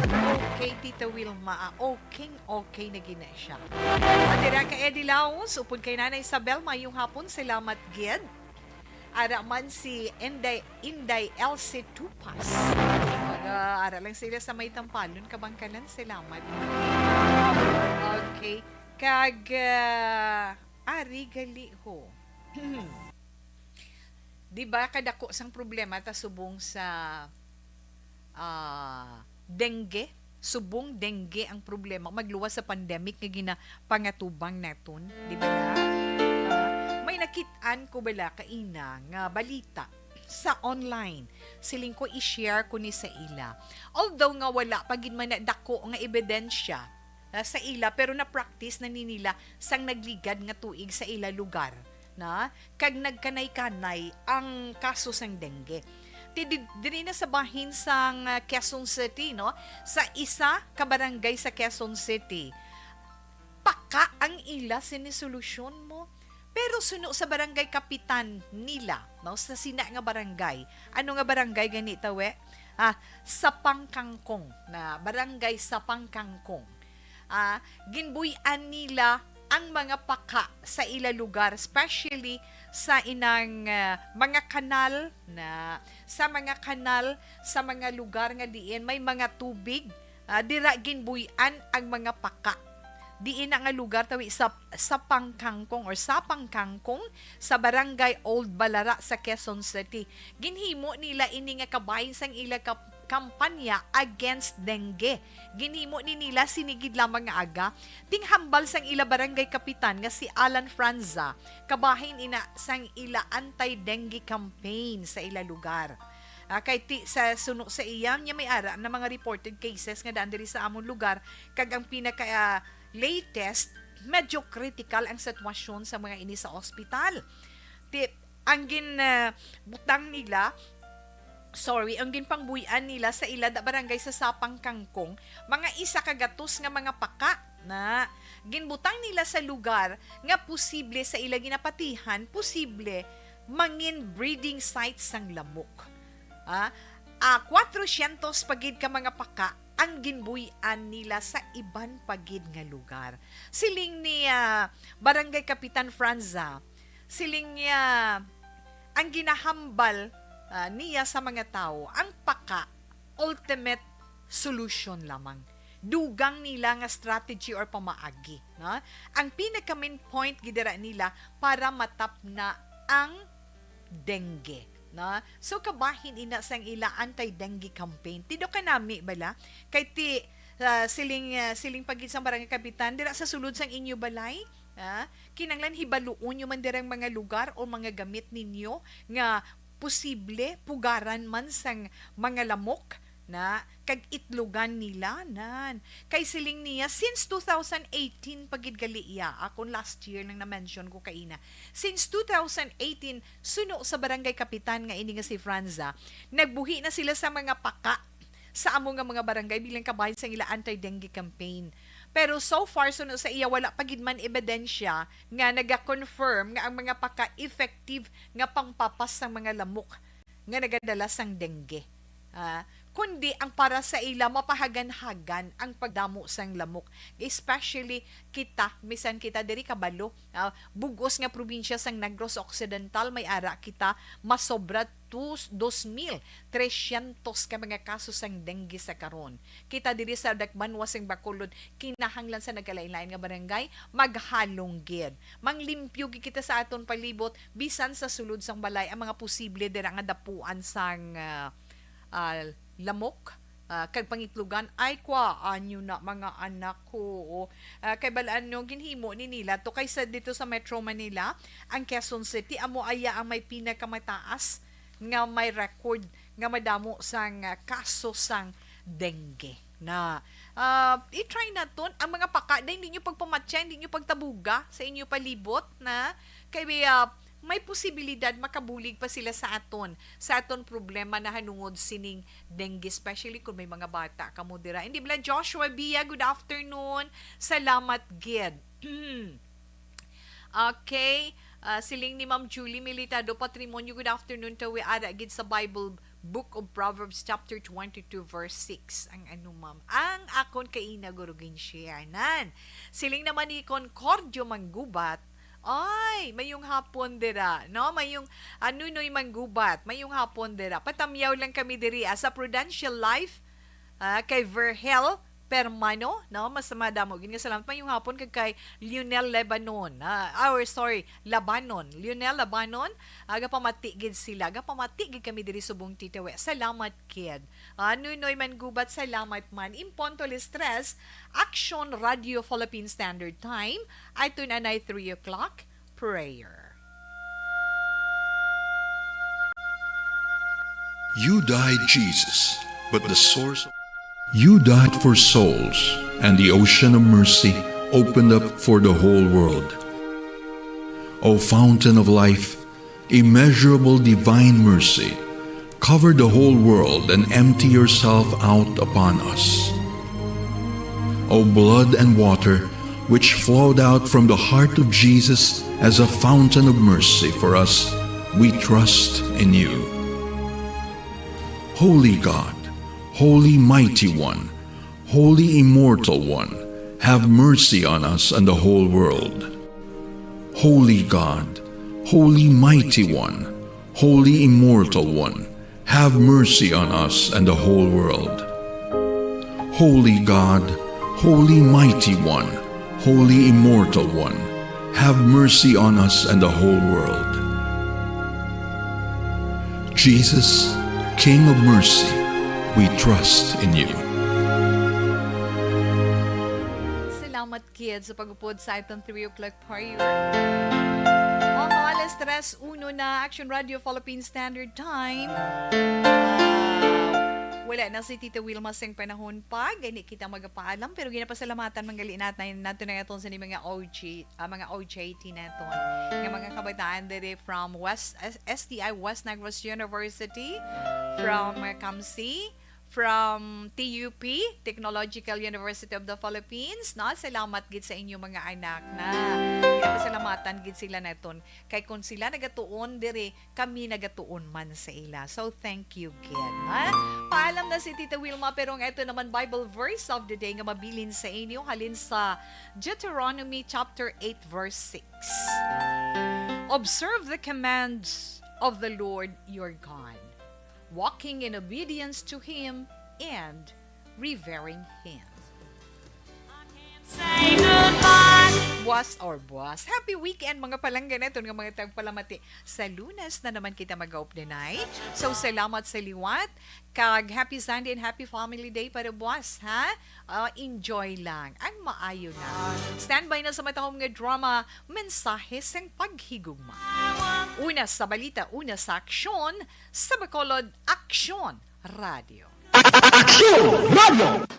Ah, okay, Tita Wilma, ah, okay, okay na gina siya. At dira ka Eddie Laos, upod kay Nanay Isabel, mayong hapon, salamat gid. Ara man si Inday, Inday Elsie Tupas. Mga ara lang sila sa may Tampalon, Kabangkalan. Salamat. Okay. Kag, ah, ari gali ho. Di ba kadako sang problema ta subong sa, ah, dengue? Subong dengue ang problema, magluwas sa pandemic nga ginapangatubang naton, di ba na? Ah, may Kit-an ko bala kaina nga balita sa online. Siling ko, i-share ko ni sa ila. Although nga wala pa gid man na dako nga ebidensya, ah, sa ila, pero na-practice na ni nila sang nagligad nga tuig sa ila lugar, na kag nagkanay-kanay ang kaso sang dengue. Ti-, di-, diri na sa bahin sang, ah, Quezon City, no? Sa isa ka barangay sa Quezon City, paka ang ila sini solusyon mo. Pero suno sa barangay kapitan nila, no, sa sina nga barangay. Ano nga barangay gani, tawe? Ah, Sapang Kangkong, na barangay Sapang Kangkong. Ah, ginbuy-an nila ang mga paka sa ila lugar, especially sa inang, ah, mga kanal, na sa mga kanal, sa mga lugar nga diin may mga tubig, ah, dira ginbuy-an ang mga paka. Diin na nga lugar, tawi, sa, sa Pangkangkong or sa Pangkangkong, sa barangay Old Balara sa Quezon City. Ginhimo nila ini nga kabahin sang ila ka-, kampanya against dengue. Ginhimo ni nila sini gid lamang nga aga, tinghambal sang ila barangay kapitan nga si Alan Franza, kabahin ina sang ila anti-dengue campaign sa ila lugar. Ah, kay ti-, sa suno sa iya, niya may ara na mga reported cases nga daan diri sa amon lugar, kag ang pinaka, ah, latest, medyo critical ang sitwasyon sa mga ini sa ospital. Ti-, ang gin, ah, butang nila, sorry, ang ginpangbuy-an nila sa ila da barangay sa Sapang Kangkong, mga isa ka gatos nga mga paka na ginbutang nila sa lugar nga posible sa ila ginapatihan, posible mangin breeding site sang lamok. Ah, ah, kwatrosyentos pa gid ka mga paka ang ginbuy-an nila sa iban pa gid nga lugar. Siling ni, ah, Barangay Kapitan Franza, siling niya, ang ginahambal, ah, niya sa mga tawo, ang paka, ultimate solution lamang. Dugang nila nga strategy or pamaagi, no? Ang pinaka main point gid dira nila para matapna ang dengue, no? So, kabahin ina sang ila anti-dengue campaign. Tido ka nami bala? Kay ti, ah, siling, ah, siling pa gid sang barangay kapitan, dira sa sulod sang inyo balay, ah, kinanglan hibaluon nyo man dirang mga lugar o mga gamit ninyo nga posible pugaran man sang mga lamok na kag itlogan nila nan. Kay siling niya, since two thousand eighteen pa gid gali iya, akon last year nang na-mention ko kaina. Since two thousand eighteen, suno sa barangay kapitan nga ini nga si Franza, nagbuhi na sila sa mga paka sa amo nga mga barangay bilang kabahin sa ila anti-dengue campaign. Pero so far, suno sa iya, wala pa gid man ebidensya nga naga-confirm nga ang mga paka effective nga pangpapas sang mga lamok nga nagadala sang dengue. Ah, kundi ang para sa ila mapahaganhagan ang pagdamo sang lamok, especially kita, misan kita diri kabalo, ah, bug-os nga probinsya sang Negros Occidental, may ara kita masobra tus-, dos mil tresyentos ka mga kaso sang dengue sa karon. Kita diri sa dakbanwa sing Bacolod, kinahanglan sa nagkalain-lain nga barangay maghalong gid. Manglimpyo gid kita sa aton palibot, bisan sa sulod sang balay, ang mga posible dira nga dapuan sang, ah, ah, lamok, ah, kag pangitlogan. Ay, kwa, anyo na, mga anak ko. Ah, kay balaan nyo, ginhimo ni nila to, kaysa dito sa Metro Manila, ang Quezon City, amo aya ang may pinakamataas nga may record nga madamo sang, ah, kaso sang dengue na. Ah, i-try naton ang mga paka, day, hindi nyo pagpamatya, hindi nyo pagtabuga sa inyo palibot na. Kay, ah, may posibilidad makabulig pa sila sa aton, sa aton problema na hanungod sining dengue, especially kung may mga bata kamo dira. Hindi bala, Joshua Bia, good afternoon. Salamat gid. Okay. Ah, siling ni Ma'am Julie Militado Patrimonio, good afternoon, tawi ara gid sa Bible Book of Proverbs chapter twenty-two verse six. Ang ano, ma'am? Ang akon kaina guro gin-share nan. Siling naman ni Concordio Manggubat, ay, mayong hapon dira, no? Mayong, ah, Nunoy Manggubat, mayong hapon dira. Patamyaw lang kami diri, ah, sa Prudential Life, ah, kay Verhel Permano, no? Mas madamo gid nga salamat. Mayong hapon kag kay Lionel Lebanon, ah, or sorry, Labanon. Lionel Labanon, ah, gapamati gid sila. Gapamati gid kami diri subong Titawe. Salamat, kid. Ah, Nunoy Manggubat, salamat man. In punto alas tres, Action Radio Philippine Standard Time, ay tunanay three o'clock, prayer. You died, Jesus, but the source of You died for souls, and the ocean of mercy opened up for the whole world. O fountain of life, immeasurable divine mercy, cover the whole world and empty yourself out upon us. O blood and water, which flowed out from the heart of Jesus as a fountain of mercy for us, we trust in you. Holy God, Holy Mighty One, Holy Immortal One, have mercy on us and the whole world. Holy God, Holy Mighty One, Holy Immortal One, have mercy on us and the whole world. Holy God, Holy Mighty One, Holy Immortal One, have mercy on us and the whole world. Jesus, King of mercy, we trust in you. Salamat, kids, sa pag-upod sa aton three o'clock prayer. Oho, alas tres uno na, Action Radio Philippine Standard Time. Ah, wala na si Tita Wilma sing panahon pa, gani kita magapaalam, pero ginapasalamatan man gali natin nato na aton sa ni mga O G, ah, mga O J T naton, nga mga kabataan diri from West, S- S T I West Negros University, from uh, CAMSI, from T U P, Technological University of the Philippines, no? Salamat gid sa inyo mga anak na ginapasalamatan gid sila naton. Kay kung sila nagatuon diri, kami nagatuon man sa ila. So thank you gid, ha? Paalam na si Tita Wilma, pero ang ito naman Bible verse of the day nga mabilin sa inyo halin sa Deuteronomy chapter eight verse six. Observe the commands of the Lord your God, walking in obedience to Him and revering Him. Say goodbye. Buwas or buwas. Happy weekend, mga palangga naton nga mga tagpalamati. Sa Lunes na naman kita mag-updinay. So, salamat sa liwat. Kag happy Sunday and happy family day para buwas, ha? Ah, enjoy lang. Ang maayo na. Standby na sa matahom nga drama, mensahe sang paghigugma. Una sa balita, una sa aksyon, sa Bacolod, Aksyon Radio. Aksyon Radio!